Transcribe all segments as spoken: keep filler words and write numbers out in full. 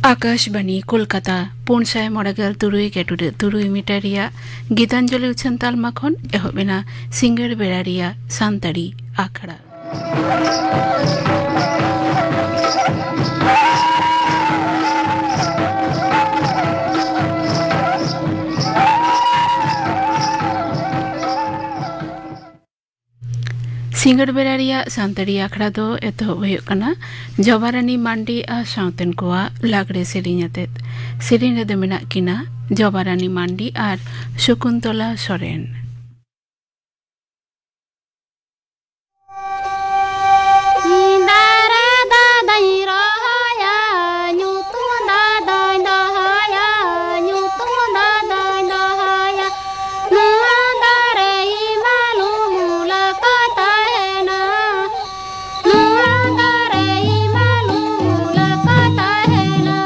ᱟᱠᱟᱥᱵᱟᱱᱤ ᱠᱳᱞᱠᱟᱛᱟ, ᱯᱩᱱ ᱥᱟᱭ ᱢᱚᱬᱮ ᱜᱮᱞ ᱛᱩᱨᱩᱭ ᱜᱮᱴᱩᱰᱟᱹᱜ ᱛᱩᱨᱩᱭ ᱢᱤᱴᱟᱨ ᱨᱮᱭᱟᱜ ᱜᱤᱛᱟᱧᱡᱚᱞᱤ ᱩᱪᱷᱟᱹᱱ ᱛᱟᱞᱢᱟ ᱠᱷᱚᱱ ᱮᱦᱚᱵ ᱮᱱᱟ ᱥᱤᱸᱜᱟᱹᱲ ᱵᱮᱲᱟ ᱨᱮᱭᱟᱜ ᱥᱟᱱᱛᱟᱲᱤ ᱟᱠᱷᱲᱟ᱾ ᱥᱤᱸᱜᱟᱹᱲ ᱵᱮᱲᱟ ᱨᱮᱭᱟᱜ ᱥᱟᱱᱛᱟᱲᱤ ᱟᱠᱷᱲᱟ ᱫᱚ ᱮᱛᱚᱦᱚᱵ ᱦᱩᱭᱩᱜ ᱠᱟᱱᱟ ᱡᱚᱵᱟᱨᱟᱱᱤ ᱢᱟᱱᱰᱤ ᱟᱨ ᱥᱟᱶᱛᱮᱱ ᱠᱚᱣᱟᱜ ᱞᱟᱜᱽᱲᱮ ᱥᱮᱨᱮᱧ ᱟᱛᱮᱫ᱾ ᱥᱮᱨᱮᱧ ᱨᱮᱫᱚ ᱢᱮᱱᱟᱜ ᱠᱤᱱᱟ ᱡᱚᱵᱟᱨᱟᱱᱤ ᱢᱟᱱᱰᱤ ᱟᱨ ᱥᱚᱠᱩᱱᱛᱚᱞᱟ ᱥᱚᱨᱮᱱ᱾ ᱫᱟᱨᱮ ᱫᱟᱫᱟᱧ ᱨᱚᱦᱚᱭᱟ, ᱧᱩᱛᱩᱢ ᱫᱟᱫᱟᱧ ᱫᱚᱦᱚᱭᱟ, ᱧᱩᱛᱩᱢ ᱫᱟᱫᱟᱧ ᱫᱚᱦᱚᱭᱟ᱾ ᱱᱚᱣᱟ ᱫᱟᱨᱮ ᱤᱢᱟᱞᱩ ᱢᱩᱞᱟ ᱠᱚ ᱛᱟᱦᱮᱱᱟ, ᱱᱚᱣᱟ ᱫᱟᱨᱮ ᱤᱢᱟᱞᱩ ᱢᱩᱞᱟ ᱠᱚ ᱛᱟᱦᱮᱱᱟ᱾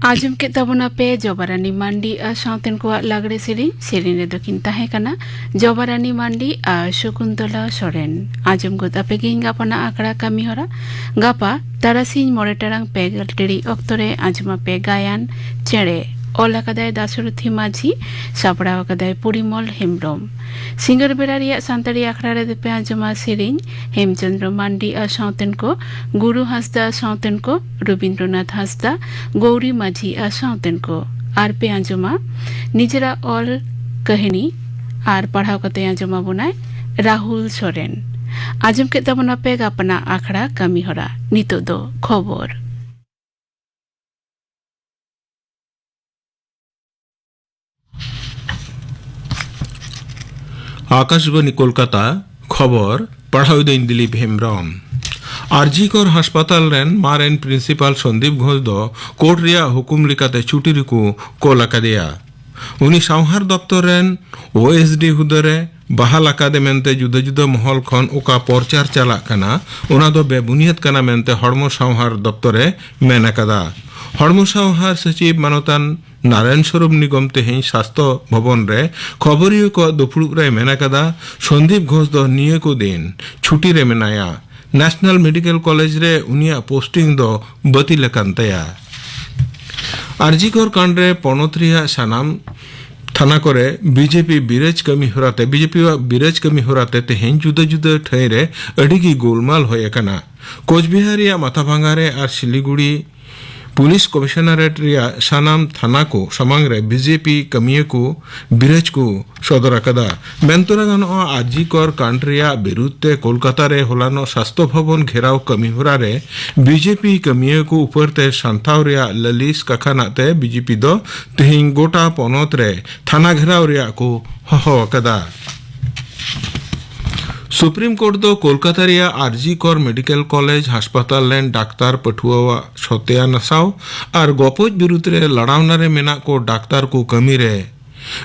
ᱟᱸᱡᱚᱢ ᱠᱮᱫ ᱛᱟᱵᱚᱱᱟ ᱯᱮ ᱡᱚᱵᱟᱨᱟᱱᱤ ᱢᱟᱱᱰᱤ ᱟᱨ ᱥᱟᱶᱛᱮᱱ ᱠᱚᱣᱟᱜ ᱞᱟᱜᱽᱲᱮ ᱥᱮᱨᱮᱧ᱾ ᱥᱮᱨᱮᱧ ᱨᱮᱫᱚ ᱠᱤᱱ ᱛᱟᱦᱮᱸ ᱠᱟᱱᱟ ᱡᱚᱵᱟᱨᱟᱱᱤ ᱢᱟᱱᱰᱤ ᱟᱨ ᱥᱚᱠᱩᱱᱛᱚᱞᱟ ᱥᱚᱨᱮᱱ᱾ ᱟᱸᱡᱚᱢ ᱜᱚᱫ ᱟᱯᱮ ᱜᱮᱭᱟᱹᱧ ᱜᱟᱯᱟᱱᱟᱜ ᱟᱠᱷᱲᱟ ᱠᱟᱹᱢᱤ ᱦᱚᱨᱟ᱾ ᱜᱟᱯᱟ ᱛᱟᱨᱟᱥᱤᱧ ᱢᱚᱬᱮ ᱴᱟᱲᱟᱝ ᱯᱮ ᱜᱮᱞ ᱴᱤᱲᱤᱡ ᱚᱠᱛᱚ ᱨᱮ ᱟᱸᱡᱚᱢ ᱟᱯᱮ ᱜᱟᱭᱟᱱ ᱪᱮᱬᱮ᱾ ᱚᱞ ᱟᱠᱟᱫᱟᱭ ᱫᱟᱥᱨᱚᱛᱷᱤ ᱢᱟᱹᱡᱷᱤ, ᱥᱟᱯᱲᱟᱣ ᱟᱠᱟᱫᱟᱭ ᱯᱚᱨᱤᱢᱚᱞ ᱦᱮᱢᱵᱽᱨᱚᱢ᱾ ᱥᱤᱸᱜᱟᱹᱲ ᱵᱮᱲᱟ ᱨᱮᱭᱟᱜ ᱥᱟᱱᱛᱟᱲᱤ ᱟᱠᱷᱲᱟ ᱨᱮᱫᱚ ᱯᱮ ᱟᱸᱡᱚᱢᱟ ᱥᱮᱨᱮᱧ ᱦᱮᱢᱪᱚᱸᱫᱽᱨᱚ ᱢᱟᱱᱰᱤ ᱟᱨ ᱥᱟᱶᱛᱮᱱ ᱠᱚ, ᱜᱩᱨᱩ ᱦᱟᱸᱥᱫᱟ ᱥᱟᱶᱛᱮᱱ ᱠᱚ, ᱨᱚᱵᱤᱱᱫᱨᱚᱱᱟᱛᱷ ᱦᱟᱸᱥᱫᱟ, ᱜᱳᱣᱨᱤ ᱢᱟᱹᱡᱷᱤ ᱟᱨ ᱥᱟᱶᱛᱮᱱ ᱠᱚ᱾ ᱟᱨ ᱯᱮ ᱟᱸᱡᱚᱢᱟ ᱱᱤᱡᱮᱨᱟᱜ ᱚᱞ ᱠᱟᱹᱦᱱᱤ, ᱟᱨ ᱯᱟᱲᱦᱟᱣ ᱠᱟᱛᱮ ᱟᱸᱡᱚᱢ ᱟᱵᱚᱱᱟᱭ ᱨᱟᱦᱩᱞ ᱥᱚᱨᱮᱱ᱾ ᱟᱸᱡᱚᱢ ᱠᱮᱫ ᱛᱟᱵᱚᱱᱟ ᱯᱮ ᱜᱟᱯᱟᱱᱟᱜ ᱟᱠᱷᱲᱟ ᱠᱟᱹᱢᱤ ᱦᱚᱨᱟ᱾ ᱱᱤᱛᱚᱜ ᱫᱚ ᱠᱷᱚᱵᱚᱨ᱾ ᱟᱠᱟᱥᱵᱟᱱᱤ ᱠᱳᱞᱠᱟᱛᱟ, ᱠᱷᱚᱵᱚᱨ ᱯᱟᱲᱦᱟᱣ ᱫᱟᱹᱧ ᱫᱤᱞᱤᱯ ᱦᱮᱢᱵᱽᱨᱚᱢ᱾ ᱟᱨᱡᱤ ᱠᱚᱨ ᱦᱟᱥᱯᱟᱛᱟᱞ ᱨᱮᱱ ᱢᱟᱨᱮᱱ ᱯᱨᱤᱱᱥᱤᱯᱟᱞ ᱥᱚᱱᱫᱤᱯ ᱜᱷᱳᱥ ᱫᱚ ᱠᱳᱨᱴ ᱨᱮᱭᱟᱜ ᱦᱩᱠᱩᱢ ᱞᱮᱠᱟᱛᱮ ᱪᱷᱩᱴᱤ ᱨᱮᱠᱚ ᱠᱳᱞ ᱟᱠᱟᱫᱮᱭᱟ᱾ ᱩᱱᱤ ᱥᱟᱶᱦᱟᱨ ᱫᱚᱯᱛᱚᱨ ᱨᱮᱱ ᱳ ᱮᱥ ᱰᱤ ᱦᱩᱫᱟᱹ ᱨᱮ ᱵᱟᱦᱟᱞ ᱟᱠᱟᱫᱮ ᱢᱮᱱᱛᱮ ᱡᱩᱫᱟᱹ ᱡᱩᱫᱟᱹ ᱢᱚᱦᱚᱞ ᱠᱷᱚᱱ ᱚᱠᱟ ᱯᱚᱨᱪᱟᱨ ᱪᱟᱞᱟᱜ ᱠᱟᱱᱟ, ᱚᱱᱟ ᱫᱚ ᱵᱮᱵᱩᱱᱤᱭᱟᱹᱫ ᱠᱟᱱᱟ ᱢᱮᱱᱛᱮ ᱦᱚᱲᱢᱚ ᱥᱟᱶᱦᱟᱨ ᱫᱚᱯᱛᱚᱨ ᱮ ᱢᱮᱱ ᱟᱠᱟᱫᱟ᱾ ᱦᱚᱲᱢᱚ ᱥᱟᱶᱦᱟᱨ ᱥᱚᱪᱤᱵᱽ ᱢᱟᱱᱚᱛᱟᱱ ᱱᱟᱨᱟᱭᱚᱱ ᱥᱚᱨᱩᱯ ᱱᱤᱜᱚᱢ ᱛᱮᱦᱮᱧ ᱥᱟᱥᱛᱷᱚ ᱵᱷᱚᱵᱚᱱ ᱨᱮ ᱠᱷᱚᱵᱚᱨᱤᱭᱟᱹ ᱠᱚᱣᱟᱜ ᱫᱩᱯᱲᱩᱵ ᱨᱮᱭ ᱢᱮᱱ ᱟᱠᱟᱫᱟ, ᱥᱚᱱᱫᱤᱯ ᱜᱷᱳᱥ ᱫᱚ ᱱᱤᱭᱟᱹ ᱠᱚ ᱫᱤᱱ ᱪᱷᱩᱴᱤ ᱨᱮ ᱢᱮᱱᱟᱭᱟ᱾ ᱱᱮᱥᱱᱟᱞ ᱢᱮᱰᱤᱠᱮᱞ ᱠᱚᱞᱮᱡᱽ ᱨᱮ ᱩᱱᱤᱭᱟᱜ ᱯᱳᱥᱴᱤᱝ ᱫᱚ ᱵᱟᱹᱛᱤᱞ ᱟᱠᱟᱱ ᱛᱟᱭᱟ᱾ ᱟᱨᱡᱤ ᱠᱚᱨ ᱠᱟᱱᱰ ᱨᱮ ᱯᱚᱱᱚᱛ ᱨᱮᱭᱟᱜ ᱥᱟᱱᱟᱢ ᱛᱷᱟᱱᱟ ᱠᱚᱨᱮ ᱵᱤᱡᱮᱯᱤ ᱵᱤᱨᱟᱹᱡᱽ ᱠᱟᱹᱢᱤ ᱦᱚᱨᱟᱛᱮ, ᱵᱤᱡᱮᱯᱤᱭᱟᱜ ᱵᱤᱨᱟᱹᱡᱽ ᱠᱟᱹᱢᱤ ᱦᱚᱨᱟᱛᱮ ᱛᱮᱦᱮᱧ ᱡᱩᱫᱟᱹ ᱡᱩᱫᱟᱹ ᱴᱷᱟᱹᱭ ᱨᱮ ᱟᱹᱰᱤ ᱜᱮ ᱜᱳᱞᱢᱟᱞ ᱦᱩᱭ ᱟᱠᱟᱱᱟ᱾ ᱠᱳᱪᱵᱤᱦᱟᱨ ᱨᱮᱭᱟᱜ ᱢᱟᱛᱷᱟᱵᱷᱟᱸᱜᱟ ᱨᱮ ᱟᱨ ᱥᱤᱞᱤᱜᱩᱲᱤ ᱯᱩᱞᱤᱥ ᱠᱚᱢᱤᱥᱚᱱᱟᱨᱮᱴ ᱨᱮᱭᱟᱜ ᱥᱟᱱᱟᱢ ᱛᱷᱟᱱᱟ ᱠᱚ ᱥᱟᱢᱟᱝ ᱨᱮ ᱵᱤᱡᱮᱯᱤ ᱠᱟᱹᱢᱤᱭᱟᱹ ᱠᱚ ᱵᱤᱨᱟᱹᱡᱽ ᱠᱚ ᱥᱚᱫᱚᱨ ᱟᱠᱟᱫᱟ᱾ ᱢᱮᱱ ᱛᱚᱨᱟ ᱜᱟᱱᱚᱜᱼᱟ, ᱟᱨᱡᱤ ᱠᱚᱨ ᱠᱟᱱᱰ ᱨᱮᱭᱟᱜ ᱵᱤᱨᱩᱫᱽ ᱛᱮ ᱠᱳᱞᱠᱟᱛᱟ ᱨᱮ ᱦᱚᱞᱟᱱᱚᱜ ᱥᱟᱥᱛᱷᱚ ᱵᱷᱚᱵᱚᱱ ᱜᱷᱮᱨᱟᱣ ᱠᱟᱹᱢᱤ ᱦᱚᱨᱟ ᱨᱮ ᱵᱤᱡᱮᱯᱤ ᱠᱟᱹᱢᱤᱭᱟᱹ ᱠᱚ ᱩᱯᱟᱹᱨ ᱛᱮ ᱥᱟᱱᱛᱷᱟᱣ ᱨᱮᱭᱟᱜ ᱞᱟᱹᱞᱤᱥ ᱠᱟᱠᱷᱟᱱᱟᱜ ᱛᱮ ᱵᱤᱡᱮᱯᱤ ᱫᱚ ᱛᱮᱦᱮᱧ ᱜᱚᱴᱟ ᱯᱚᱱᱚᱛ ᱨᱮ ᱛᱷᱟᱱᱟ ᱜᱷᱮᱨᱟᱣ ᱨᱮᱭᱟᱜ ᱠᱚ ᱦᱚᱦᱚ ᱟᱠᱟᱫᱟ᱾ ᱥᱩᱯᱨᱤᱢ ᱠᱳᱨᱴ ᱫᱚ ᱠᱳᱞᱠᱟᱛᱟ ᱨᱮᱭᱟᱜ ᱟᱨᱡᱤ ᱠᱚᱨ ᱢᱮᱰᱤᱠᱮᱞ ᱠᱚᱞᱮᱡᱽ ᱦᱟᱥᱯᱟᱛᱟᱞ ᱨᱮᱱ ᱰᱟᱠᱛᱟᱨ ᱯᱟᱹᱴᱷᱩᱣᱟᱹᱣᱟᱜ ᱥᱚᱛᱭᱟ ᱱᱟᱥᱟᱣ ᱟᱨ ᱜᱚᱯᱚᱡ ᱵᱤᱨᱩᱫᱽ ᱨᱮ ᱞᱟᱲᱟᱣᱱᱟ ᱨᱮ ᱢᱮᱱᱟᱜ ᱠᱚ ᱰᱟᱠᱛᱟᱨ ᱠᱚ ᱠᱟᱹᱢᱤ ᱨᱮ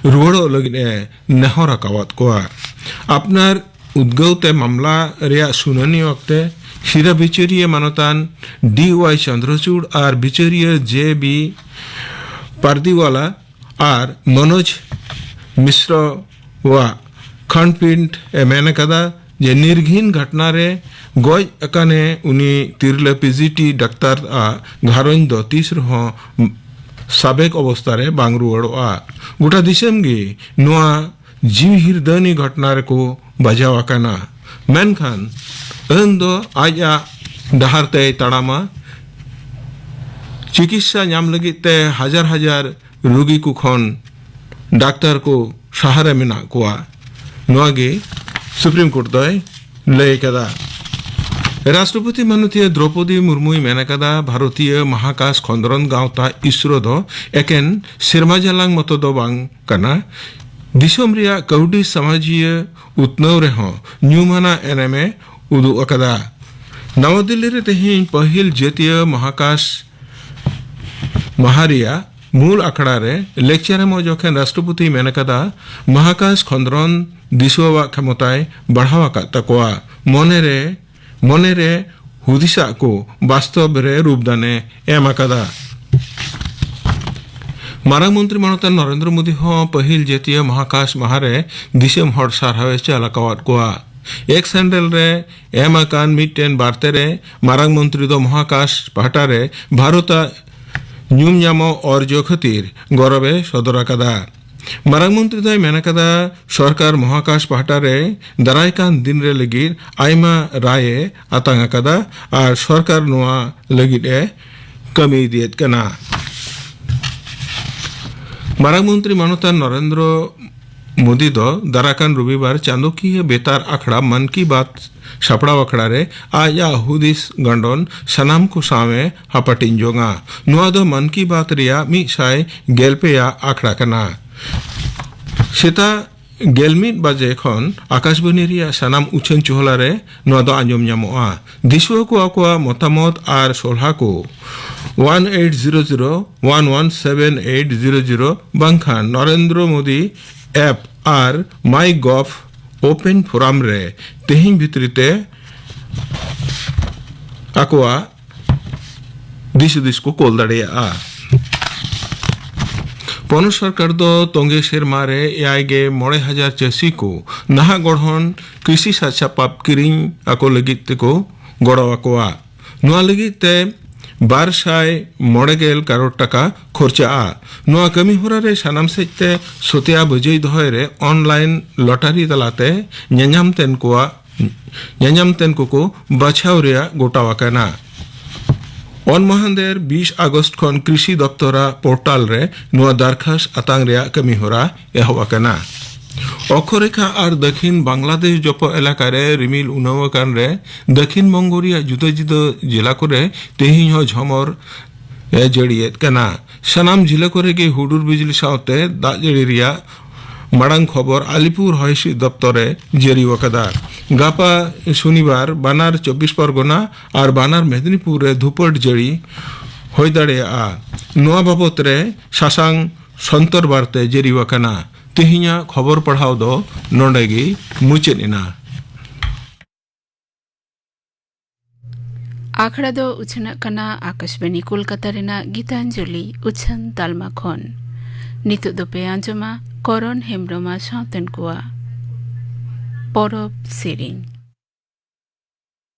ᱨᱩᱣᱟᱹᱲᱚᱜ ᱞᱟᱹᱜᱤᱫ ᱮ ᱱᱮᱦᱚᱨ ᱟᱠᱟᱣᱟᱫ ᱠᱚᱣᱟ᱾ ᱟᱯᱱᱟᱨ ᱩᱫᱽᱜᱟᱹᱣ ᱛᱮ ᱢᱟᱢᱞᱟ ᱨᱮᱭᱟᱜ ᱥᱩᱱᱟᱹᱱᱤ ᱚᱠᱛᱮ ᱥᱤᱨᱟᱹ ᱵᱤᱪᱟᱹᱨᱤᱭᱟᱹ ᱢᱟᱱᱚᱛᱟᱱ ᱰᱤ ᱣᱟᱭ ᱪᱚᱱᱫᱨᱚᱪᱩᱲ ᱟᱨ ᱵᱤᱪᱟᱹᱨᱤᱭᱟᱹ ᱡᱮ ᱵᱤ ᱯᱟᱨᱫᱤᱣᱟᱞᱟ ᱟᱨ ᱢᱚᱱᱳᱡᱽ ᱢᱤᱥᱨᱚᱣᱟᱜ ᱠᱷᱚᱸᱰᱯᱤᱸᱰ ᱮ ᱢᱮᱱ ᱟᱠᱟᱫᱟ ᱡᱮ ᱱᱤᱨᱜᱷᱤᱱ ᱜᱷᱚᱴᱱᱟ ᱨᱮ ᱜᱚᱡ ᱟᱠᱟᱱᱮ ᱩᱱᱤ ᱛᱤᱨᱞᱟᱹ ᱯᱤ ᱡᱤ ᱴᱤ ᱰᱟᱠᱛᱟᱨ ᱟᱜ ᱜᱷᱟᱨᱚᱸᱡᱽ ᱫᱚ ᱛᱤᱥ ᱨᱮᱦᱚᱸ ᱥᱟᱵᱮᱠ ᱚᱵᱚᱥᱛᱟ ᱨᱮ ᱵᱟᱝ ᱨᱩᱣᱟᱹᱲᱚᱜᱼᱟ᱾ ᱜᱚᱴᱟ ᱫᱤᱥᱚᱢ ᱜᱮ ᱱᱚᱣᱟ ᱡᱤᱣᱤ ᱦᱤᱨᱫᱟᱹᱱᱤ ᱜᱷᱚᱴᱱᱟ ᱨᱮᱠᱚ ᱵᱟᱡᱟᱣ ᱟᱠᱟᱱᱟ, ᱢᱮᱱᱠᱷᱟᱱ ᱟᱹᱱ ᱫᱚ ᱟᱡᱟᱜ ᱰᱟᱦᱟᱨ ᱛᱮᱭ ᱛᱟᱲᱟᱢᱟ᱾ ᱪᱤᱠᱤᱛᱥᱟ ᱧᱟᱢ ᱞᱟᱹᱜᱤᱫ ᱛᱮ ᱦᱟᱡᱟᱨ ᱦᱟᱡᱟᱨ ᱨᱩᱜᱤ ᱠᱚ ᱠᱷᱚᱱ ᱰᱟᱠᱛᱟᱨ ᱠᱚ ᱥᱟᱦᱟᱨᱮ ᱢᱮᱱᱟᱜ ᱠᱚᱣᱟ᱾ ᱱᱚᱣᱟ ᱜᱮ ᱥᱩᱯᱨᱤᱢ ᱠᱳᱨᱴ ᱫᱚᱭ ᱞᱟᱹᱭ ᱟᱠᱟᱫᱟ᱾ ᱨᱟᱥᱴᱨᱚᱯᱚᱛᱤ ᱢᱟᱱᱚᱛᱤᱭᱟᱹ ᱫᱨᱚᱯᱚᱫᱤ ᱢᱩᱨᱢᱩᱭ ᱢᱮᱱ ᱟᱠᱟᱫᱟ, ᱵᱷᱟᱨᱚᱛᱤᱭᱟᱹ ᱢᱟᱦᱟᱠᱟᱥ ᱠᱷᱚᱸᱫᱽᱨᱚᱱ ᱜᱟᱶᱛᱟ ᱤᱥᱨᱳ ᱫᱚ ᱮᱠᱮᱱ ᱥᱮᱨᱢᱟ ᱡᱟᱞᱟᱝ ᱢᱚᱛᱚ ᱫᱚ ᱵᱟᱝ ᱠᱟᱱᱟ, ᱫᱤᱥᱚᱢ ᱨᱮᱭᱟᱜ ᱠᱟᱹᱣᱰᱤ ᱥᱟᱢᱟᱡᱤᱭᱟᱹ ᱩᱛᱱᱟᱹᱣ ᱨᱮᱦᱚᱸ ᱧᱩᱢᱟᱱᱟᱜ ᱮᱱᱮᱢᱮ ᱩᱫᱩᱜ ᱟᱠᱟᱫᱟ᱾ ᱱᱟᱣᱟ ᱫᱤᱞᱞᱤ ᱨᱮ ᱛᱮᱦᱮᱧ ᱯᱟᱹᱦᱤᱞ ᱡᱟᱹᱛᱤᱭᱟᱹ ᱢᱟᱦᱟᱠᱟᱥ ᱢᱟᱦᱟ ᱨᱮᱭᱟᱜ ᱢᱩᱞ ᱟᱠᱷᱲᱟ ᱨᱮ ᱞᱮᱠᱪᱟᱨ ᱮᱢᱚᱜ ᱡᱚᱠᱷᱮᱱ ᱨᱟᱥᱴᱨᱚᱯᱚᱛᱤᱭ ᱢᱮᱱ ᱟᱠᱟᱫᱟ, ᱢᱟᱦᱟᱠᱟᱥ ᱠᱷᱚᱸᱫᱽᱨᱚᱱ ᱫᱤᱥᱩᱣᱟᱣᱟᱜ ᱠᱷᱮᱢᱚᱛᱟᱭ ᱵᱟᱲᱦᱟᱣ ᱟᱠᱟᱫ ᱛᱟᱠᱚᱣᱟ᱾ ᱢᱚᱱᱮᱨᱮ ᱢᱚᱱᱮᱨᱮ ᱦᱩᱫᱤᱥᱟᱜ ᱠᱚ ᱵᱟᱥᱛᱚᱵ ᱨᱮ ᱨᱩᱯ ᱫᱟᱱᱮ ᱮᱢ ᱟᱠᱟᱫᱟ᱾ ᱢᱟᱨᱟᱝ ᱢᱚᱱᱛᱨᱤ ᱢᱟᱱᱚᱛᱟᱱ ᱱᱚᱨᱮᱱᱫᱨᱚ ᱢᱳᱫᱤ ᱦᱚᱸ ᱯᱟᱹᱦᱤᱞ ᱡᱟᱹᱛᱤᱭᱟᱹ ᱢᱟᱦᱟᱠᱟᱥ ᱢᱟᱦᱟ ᱨᱮ ᱫᱤᱥᱚᱢ ᱦᱚᱲ ᱥᱟᱨᱦᱟᱣᱮ ᱪᱟᱞ ᱟᱠᱟᱣᱟᱫ ᱠᱚᱣᱟ᱾ ᱮᱠᱥ ᱦᱮᱱᱰᱮᱞ ᱨᱮ ᱮᱢ ᱟᱠᱟᱱ ᱢᱤᱫᱴᱮᱱ ᱵᱟᱨᱛᱮ ᱨᱮ ᱢᱟᱨᱟᱝ ᱢᱚᱱᱛᱨᱤ ᱫᱚ ᱢᱚᱦᱟᱠᱟᱥ ᱯᱟᱦᱴᱟ ᱨᱮ ᱵᱷᱟᱨᱚᱛᱟᱜ ᱧᱩᱢ ᱧᱟᱢᱚᱜ ᱚᱨᱡᱚ ᱠᱷᱟᱹᱛᱤᱨ ᱜᱚᱨᱚᱵᱮ ᱥᱚᱫᱚᱨ ᱟᱠᱟᱫᱟ᱾ ᱢᱟᱨᱟᱝ ᱢᱚᱱᱛᱨᱤ ᱫᱚᱭ ᱢᱮᱱ ᱟᱠᱟᱫᱟ, ᱥᱚᱨᱠᱟᱨ ᱢᱚᱦᱟᱠᱟᱥ ᱯᱟᱦᱴᱟ ᱨᱮ ᱫᱟᱨᱟᱭ ᱠᱟᱱ ᱫᱤᱱ ᱨᱮ ᱞᱟᱹᱜᱤᱫ ᱟᱭᱢᱟ ᱨᱟᱭ ᱮ ᱟᱛᱟᱝ ᱟᱠᱟᱫᱟ ᱟᱨ ᱥᱚᱨᱠᱟᱨ ᱱᱚᱣᱟ ᱞᱟᱹᱜᱤᱫ ᱮ ᱠᱟᱹᱢᱤ ᱤᱫᱤᱭᱮᱫ ᱠᱟᱱᱟ᱾ ᱢᱟᱨᱟᱝ ᱢᱚᱱᱛᱨᱤ ᱢᱟᱱᱚᱛᱟᱱ ᱱᱚᱨᱮᱱᱫᱨᱚ ᱢᱳᱫᱤ ᱫᱚ ᱫᱟᱨᱟᱠᱟᱱ ᱨᱚᱵᱤᱵᱟᱨ ᱪᱟᱸᱫᱚᱠᱤᱭᱟᱹ ᱵᱮᱛᱟᱨ ᱟᱠᱷᱲᱟ ᱢᱟᱱ ᱠᱤ ᱵᱟᱛ ᱥᱟᱯᱲᱟᱣ ᱟᱠᱷᱲᱟ ᱨᱮ ᱟᱡᱟᱜ ᱦᱩᱫᱤᱥ ᱜᱟᱸᱰᱚᱱ ᱥᱟᱱᱟᱢ ᱠᱚ ᱥᱟᱶ ᱮ ᱦᱟᱯᱟᱴᱤᱧ ᱡᱚᱝᱟ᱾ ᱱᱚᱣᱟ ᱫᱚ ᱢᱟᱱ ᱠᱤ ᱵᱟᱛ ᱨᱮᱭᱟᱜ ᱢᱤᱫ ᱥᱟᱭ ᱜᱮᱞ ᱯᱮ ᱟᱜ ᱟᱠᱷᱲᱟ ᱠᱟᱱᱟ᱾ ᱥᱮᱛᱟᱜ ᱜᱮᱞ ᱢᱤᱫ ᱵᱟᱡᱮ ᱠᱷᱚᱱ ᱟᱠᱟᱥᱵᱟᱱᱤ ᱨᱮᱭᱟᱜ ᱥᱟᱱᱟᱢ ᱩᱪᱷᱟᱹᱱ ᱪᱚᱦᱞᱟ ᱨᱮ ᱱᱚᱣᱟ ᱫᱚ ᱟᱸᱡᱚᱢ ᱧᱟᱢᱚᱜᱼᱟ᱾ ᱫᱤᱥᱩᱣᱟᱹ ᱠᱚ ᱟᱠᱚᱣᱟᱜ ᱢᱚᱛᱟᱢᱚᱛ ᱟᱨ ᱥᱚᱞᱦᱟ ᱠᱚ one eight zero zero one one seven eight zero zero ᱵᱟᱝᱠᱷᱟᱱ ᱱᱚᱨᱮᱱᱫᱨᱚ ᱢᱳᱫᱤ ᱮᱯ ᱟᱨ ᱢᱟᱭ ᱜᱚᱵᱷ ᱳᱯᱮᱱ ᱯᱷᱳᱨᱟᱢ ᱨᱮ ᱛᱮᱦᱮᱧ ᱵᱷᱤᱛᱨᱤ ᱛᱮ ᱟᱠᱚᱣᱟᱜ ᱫᱤᱥ ᱦᱩᱫᱤᱥ ᱠᱚ ᱠᱳᱞ ᱫᱟᱲᱮᱭᱟᱜᱼᱟ᱾ ᱯᱚᱱᱚᱛ ᱥᱚᱨᱠᱟᱨ ᱫᱚ ᱛᱚᱸᱜᱮ ᱥᱮᱨᱢᱟ ᱨᱮ ᱮᱭᱟᱭ ᱜᱮ ᱢᱚᱬᱮ ᱦᱟᱡᱟᱨ ᱪᱟᱹᱥᱤ ᱠᱚ ᱱᱟᱦᱟᱜ ᱜᱚᱲᱦᱚᱱ ᱠᱨᱤᱥᱤ ᱥᱟᱡᱽ ᱥᱟᱯᱟᱵ ᱠᱤᱨᱤᱧ ᱟᱠᱚ ᱞᱟᱹᱜᱤᱫ ᱛᱮᱠᱚ ᱜᱚᱲᱚ ᱟᱠᱚᱣᱟ᱾ ᱱᱚᱣᱟ ᱞᱟᱹᱜᱤᱫ ᱛᱮ ᱵᱟᱨ ᱥᱟᱭ ᱢᱚᱬᱮ ᱜᱮᱞ ᱠᱟᱨᱳᱲ ᱴᱟᱠᱟ ᱠᱷᱚᱨᱪᱟᱜᱼᱟ᱾ ᱱᱚᱣᱟ ᱠᱟᱹᱢᱤ ᱦᱚᱨᱟ ᱨᱮ ᱥᱟᱱᱟᱢ ᱥᱮᱫ ᱛᱮ ᱥᱚᱛᱮᱭᱟ ᱵᱟᱹᱡᱟᱹᱭ ᱫᱚᱦᱚᱭ ᱨᱮ ᱚᱱᱞᱟᱭᱤᱱ ᱞᱚᱴᱟᱨᱤ ᱛᱟᱞᱟᱛᱮ ᱧᱮᱧᱟᱢ ᱛᱮᱱ ᱠᱚᱣᱟᱜ ᱧᱮᱧᱟᱢ ᱛᱮᱱ ᱠᱚᱠᱚ ᱵᱟᱪᱷᱟᱣ ᱨᱮᱭᱟᱜ ᱜᱚᱴᱟᱣ ᱟᱠᱟᱱᱟ᱾ ᱚᱱ ᱢᱟᱦᱟᱱᱫᱮᱨ ᱵᱤᱥ ᱟᱜᱚᱥᱴ ᱠᱷᱚᱱ ᱠᱨᱤᱥᱤ ᱫᱚᱯᱛᱚᱨᱟᱜ ᱯᱳᱨᱴᱟᱞ ᱨᱮ ᱱᱚᱣᱟ ᱫᱟᱨᱠᱷᱟᱥ ᱟᱛᱟᱝ ᱨᱮᱭᱟᱜ ᱠᱟᱹᱢᱤ ᱦᱚᱨᱟ ᱮᱦᱚᱵ ᱟᱠᱟᱱᱟ᱾ ᱚᱠᱠᱷᱚᱨᱮᱠᱷᱟ ᱟᱨ ᱫᱟᱹᱠᱷᱤᱱ ᱵᱟᱝᱞᱟᱫᱮᱥ ᱡᱚᱯᱚᱜ ᱮᱞᱟᱠᱟ ᱨᱮ ᱨᱤᱢᱤᱞ ᱩᱱᱟᱹᱣ ᱟᱠᱟᱱ ᱨᱮ ᱫᱟᱹᱠᱷᱤᱱ ᱵᱚᱝᱜᱚ ᱨᱮᱭᱟᱜ ᱡᱩᱫᱟᱹ ᱡᱩᱫᱟᱹ ᱡᱮᱞᱟ ᱠᱚᱨᱮ ᱛᱮᱦᱮᱧ ᱦᱚᱸ ᱡᱷᱚᱢᱚᱨ ᱮ ᱡᱟᱹᱲᱤᱭᱮᱫ ᱠᱟᱱᱟ᱾ ᱥᱟᱱᱟᱢ ᱡᱤᱞᱟᱹ ᱠᱚᱨᱮ ᱜᱮ ᱦᱩᱰᱩᱨ ᱵᱤᱡᱽᱞᱤ ᱥᱟᱶᱛᱮ ᱫᱟᱜ ᱡᱟᱹᱲᱤ ᱨᱮᱭᱟᱜ ᱢᱟᱲᱟᱝ ᱠᱷᱚᱵᱚᱨ ᱟᱞᱤᱯᱩᱨ ᱦᱚᱭ ᱦᱤᱸᱥᱤᱫ ᱫᱚᱯᱛᱚᱨ ᱮ ᱡᱟᱹᱨᱤ ᱟᱠᱟᱫᱟ᱾ ᱜᱟᱯᱟ ᱥᱚᱱᱤᱵᱟᱨ ᱵᱟᱱᱟᱨ ᱪᱚᱵᱵᱤᱥ ᱯᱚᱨᱜᱚᱱᱟ ᱟᱨ ᱵᱟᱱᱟᱨ ᱢᱮᱫᱽᱱᱤᱯᱩᱨ ᱨᱮ ᱫᱷᱩᱯᱟᱹᱲ ᱡᱟᱹᱲᱤ ᱦᱩᱭ ᱫᱟᱲᱮᱭᱟᱜᱼᱟ᱾ ᱱᱚᱣᱟ ᱵᱟᱵᱚᱛ ᱨᱮ ᱥᱟᱥᱟᱝ ᱥᱚᱱᱛᱚᱨ ᱵᱟᱨᱛᱮ ᱡᱟᱹᱨᱤ ᱟᱠᱟᱱᱟ᱾ ᱛᱮᱦᱮᱧᱟᱜ ᱠᱷᱚᱵᱚᱨ ᱯᱟᱲᱦᱟᱣ ᱫᱚ ᱱᱚᱰᱮ ᱜᱮ ᱢᱩᱪᱟᱹᱫ ᱮᱱᱟ᱾ ᱟᱠᱷᱲᱟ ᱫᱚ ᱩᱪᱷᱟᱹᱱᱚᱜ ᱠᱟᱱᱟ ᱟᱠᱟᱥᱵᱟᱱᱤ ᱠᱳᱞᱠᱟᱛᱟ ᱨᱮᱱᱟᱜ ᱜᱤᱛᱟᱧᱡᱚᱞᱤ ᱩᱪᱷᱟᱹᱱ ᱛᱟᱞᱢᱟ ᱠᱷᱚᱱ᱾ ᱱᱤᱛᱚᱜ ᱫᱚᱯᱮ ᱟᱸᱡᱚᱢᱟ ᱠᱚᱨᱚᱱ ᱦᱮᱢᱵᱽᱨᱚᱢ ᱟᱨ ᱥᱟᱶᱛᱮᱱ ᱠᱚᱣᱟᱜ ᱯᱚᱨᱚᱵᱽ ᱥᱮᱨᱮᱧ᱾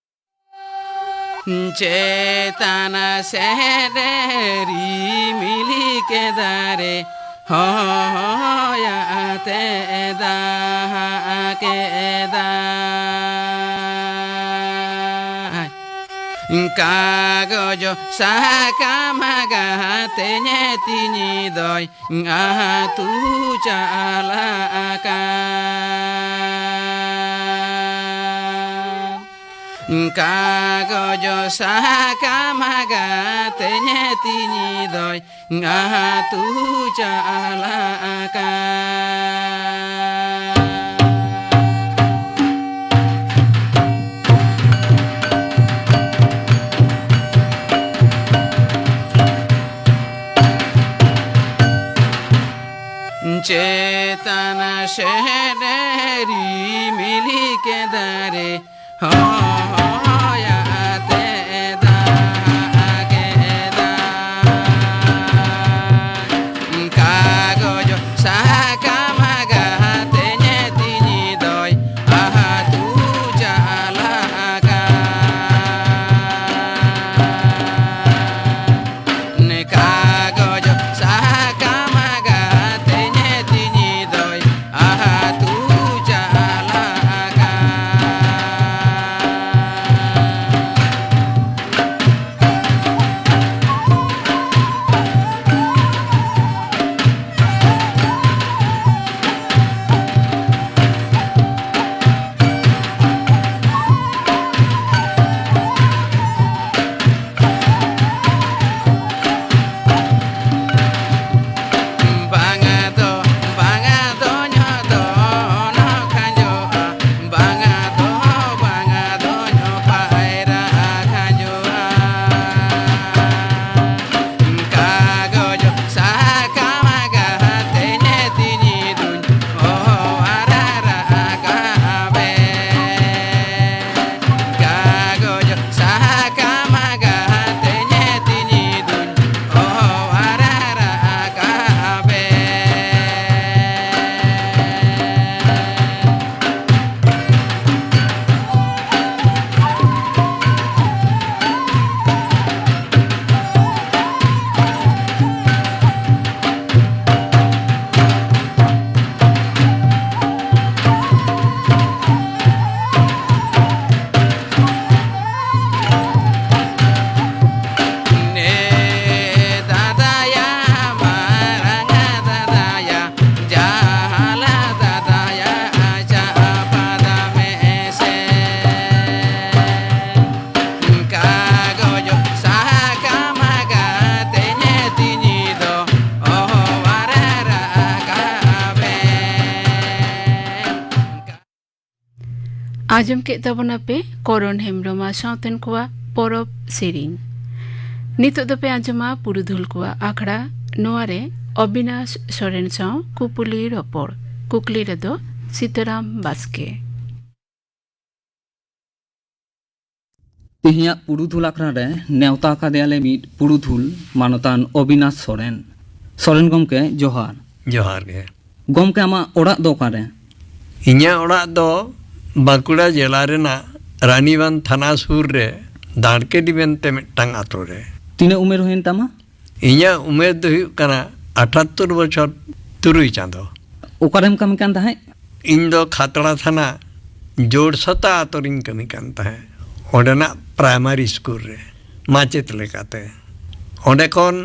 ᱪᱮᱛᱟᱱ ᱥᱮᱫ ᱨᱮ ᱨᱤᱢᱤᱞ ᱠᱮᱫᱟ ᱨᱮ, ᱦᱚᱭᱟᱛᱮ ᱫᱟᱜ ᱠᱮᱫᱟᱭ᱾ ᱠᱟᱜᱚᱡᱽ ᱥᱟᱠᱟᱢ ᱜᱟᱛᱮᱧ ᱛᱤᱧ ᱫᱚᱭ ᱟᱹᱛᱩ ᱪᱟᱞᱟᱜ ᱠᱟᱱ᱾ ᱠᱟᱜᱚᱡᱽ ᱥᱟᱠᱟᱢ ᱜᱟᱛᱮᱧ ᱛᱤᱧ ᱫᱚᱭ ᱟᱹᱛᱩ ᱪᱟᱞᱟᱜ ᱠᱟᱱ᱾ ᱪᱮᱛᱟᱱ ᱥᱮᱫ ᱨᱤᱢᱤᱞ ᱠᱮᱫᱟ ᱨᱮ, ᱦᱚᱭᱟᱛᱮ ᱟᱸᱡᱚᱢ ᱠᱮᱫ ᱛᱟᱵᱚᱱᱟᱯᱮ ᱠᱚᱨᱚᱱ ᱦᱮᱢᱵᱽᱨᱚᱢ ᱟᱨ ᱥᱟᱶᱛᱮᱱ ᱠᱚᱣᱟᱜ ᱯᱚᱨᱚᱵᱽ ᱥᱮᱨᱮᱧ᱾ ᱱᱤᱛᱚᱜ ᱫᱚᱯᱮ ᱟᱸᱡᱚᱢᱟ ᱯᱩᱨᱩᱫᱷᱩᱞ ᱠᱚᱣᱟᱜ ᱟᱠᱷᱲᱟ᱾ ᱱᱚᱣᱟ ᱨᱮ ᱚᱵᱤᱱᱟᱥ ᱥᱚᱨᱮᱱ ᱥᱟᱶ ᱠᱩᱯᱩᱞᱤ ᱨᱚᱯᱚᱲ᱾ ᱠᱩᱠᱞᱤ ᱨᱮᱫᱚ ᱥᱤᱛᱟᱹᱨᱟᱢ ᱵᱟᱥᱠᱮ᱾ ᱛᱮᱦᱮᱧᱟᱜ ᱯᱩᱨᱩᱫᱷᱩᱞ ᱟᱠᱷᱲᱟ ᱨᱮ ᱱᱮᱣᱛᱟ ᱟᱠᱟᱫᱮᱭᱟᱞᱮ ᱢᱤᱫ ᱯᱩᱨᱩᱫᱷᱩᱞ ᱢᱟᱱᱚᱛᱟᱱ ᱚᱵᱤᱱᱟᱥ ᱥᱚᱨᱮᱱ᱾ ᱥᱚᱨᱮᱱ ᱜᱚᱢᱠᱮ, ᱡᱚᱦᱟᱨ᱾ ᱡᱚᱦᱟᱨ ᱜᱮ᱾ ᱜᱚᱢᱠᱮ, ᱟᱢᱟᱜ ᱚᱲᱟᱜ ᱫᱚ ᱚᱠᱟᱨᱮ? ᱤᱧᱟᱹᱜ ᱚᱲᱟᱜ ᱫᱚ ᱵᱟᱸᱠᱩᱲᱟ ᱡᱮᱞᱟ ᱨᱮᱱᱟᱜ ᱨᱟᱱᱤᱵᱟᱸᱫᱷ ᱛᱷᱟᱱᱟ ᱥᱩᱨ ᱨᱮ ᱫᱟᱲᱠᱮᱰᱤ ᱢᱮᱱᱛᱮ ᱢᱤᱫᱴᱟᱝ ᱟᱛᱳ ᱨᱮ᱾ ᱛᱤᱱᱟᱹᱜ ᱩᱢᱮᱨ ᱦᱩᱭᱮᱱ ᱛᱟᱢᱟ? ᱤᱧᱟᱹᱜ ᱩᱢᱮᱨ ᱫᱚ ᱦᱩᱭᱩᱜ ᱠᱟᱱᱟ ᱟᱴᱷᱟᱛᱛᱳᱨ ᱵᱚᱪᱷᱚᱨ ᱛᱩᱨᱩᱭ ᱪᱟᱸᱫᱚ᱾ ᱚᱠᱟᱨᱮᱢ ᱠᱟᱹᱢᱤ ᱠᱟᱱ ᱛᱟᱦᱮᱸᱫ? ᱤᱧ ᱫᱚ ᱠᱷᱟᱛᱲᱟ ᱛᱷᱟᱱᱟ ᱡᱳᱲᱥᱟᱛᱟ ᱟᱛᱳ ᱨᱤᱧ ᱠᱟᱹᱢᱤ ᱠᱟᱱ ᱛᱟᱦᱮᱸᱫ, ᱚᱸᱰᱮᱱᱟᱜ ᱯᱨᱟᱭᱢᱟᱨᱤ ᱥᱠᱩᱞ ᱨᱮ ᱢᱟᱪᱮᱫ ᱞᱮᱠᱟᱛᱮ᱾ ᱚᱸᱰᱮ ᱠᱷᱚᱱ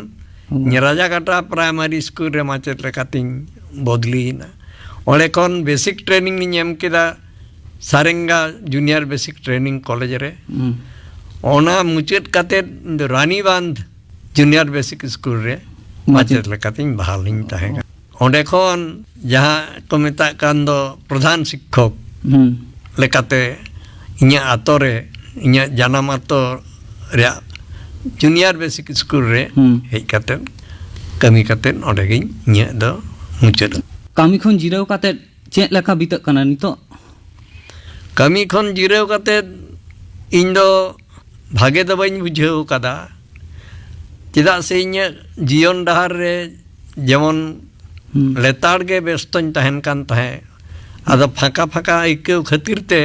ᱦᱩᱸ᱾ ᱨᱟᱡᱟᱜᱟᱴᱟ ᱯᱨᱟᱭᱢᱟᱨᱤ ᱥᱠᱩᱞ ᱨᱮ ᱢᱟᱪᱮᱫ ᱞᱮᱠᱟᱛᱤᱧ ᱵᱚᱫᱞᱤᱭᱮᱱᱟ᱾ ᱚᱸᱰᱮ ᱠᱷᱚᱱ ᱵᱮᱥᱤᱠ ᱴᱨᱮᱱᱤᱝ ᱤᱧ ᱮᱢ ᱠᱮᱫᱟ ᱥᱟᱨᱮᱝᱜᱟ ᱡᱩᱱᱤᱭᱟᱨ ᱵᱮᱥᱤᱠ ᱴᱨᱮᱱᱤᱝ ᱠᱚᱞᱮᱡᱽ ᱨᱮ᱾ ᱦᱩᱸ᱾ ᱚᱱᱟ ᱢᱩᱪᱟᱹᱫ ᱠᱟᱛᱮᱫ ᱤᱧ ᱫᱚ ᱨᱟᱱᱤᱵᱟᱸᱫᱷ ᱡᱩᱱᱤᱭᱟᱨ ᱵᱮᱥᱤᱠ ᱥᱠᱩᱞ ᱨᱮ ᱢᱟᱪᱮᱫ᱾ ᱢᱟᱪᱮᱫ ᱞᱮᱠᱟᱛᱤᱧ ᱵᱟᱦᱟᱞᱤᱧ ᱛᱟᱦᱮᱸ ᱠᱟᱱᱟ᱾ ᱚᱸᱰᱮ ᱠᱷᱚᱱ ᱡᱟᱦᱟᱸ ᱠᱚ ᱢᱮᱛᱟᱜ ᱠᱟᱱ ᱫᱚ ᱯᱨᱚᱫᱷᱟᱱ ᱥᱤᱠᱠᱷᱚᱠ ᱦᱩᱸ᱾ ᱞᱮᱠᱟᱛᱮ ᱤᱧᱟᱹᱜ ᱟᱛᱳ ᱨᱮ, ᱤᱧᱟᱹᱜ ᱡᱟᱱᱟᱢ ᱟᱛᱳ ᱨᱮᱭᱟᱜ ᱡᱩᱱᱤᱭᱟᱨ ᱵᱮᱥᱤᱠ ᱥᱠᱩᱞ ᱨᱮ ᱦᱩᱸ᱾ ᱦᱮᱡ ᱠᱟᱛᱮᱫ, ᱠᱟᱹᱢᱤ ᱠᱟᱛᱮᱫ ᱚᱸᱰᱮ ᱜᱤᱧ ᱤᱧᱟᱹᱜ ᱫᱚ ᱢᱩᱪᱟᱹᱫ᱾ ᱠᱟᱹᱢᱤ ᱠᱷᱚᱱ ᱡᱤᱨᱟᱹᱣ ᱠᱟᱛᱮᱫ ᱪᱮᱫ ᱞᱮᱠᱟ ᱵᱤᱛᱟᱹᱜ ᱠᱟᱱᱟ ᱱᱤᱛᱚᱜ? ᱠᱟᱹᱢᱤ ᱠᱷᱚᱱ ᱡᱤᱨᱟᱹᱣ ᱠᱟᱛᱮᱫ ᱤᱧ ᱫᱚ ᱵᱷᱟᱜᱮ ᱫᱚ ᱵᱟᱹᱧ ᱵᱩᱡᱷᱟᱹᱣ ᱠᱟᱫᱟ, ᱪᱮᱫᱟᱜ ᱥᱮ ᱤᱧᱟᱹᱜ ᱡᱤᱭᱚᱱ ᱰᱟᱦᱟᱨ ᱨᱮ ᱡᱮᱢᱚᱱ ᱦᱩᱸ᱾ ᱞᱮᱛᱟᱲ ᱜᱮ ᱵᱮᱥᱛᱚᱧ ᱛᱟᱦᱮᱱ ᱠᱟᱱ ᱛᱟᱦᱮᱸᱫ᱾ ᱟᱫᱚ ᱯᱷᱟᱸᱠᱟ ᱯᱷᱟᱸᱠᱟ ᱟᱹᱭᱠᱟᱹᱣ ᱠᱷᱟᱹᱛᱤᱨ ᱛᱮ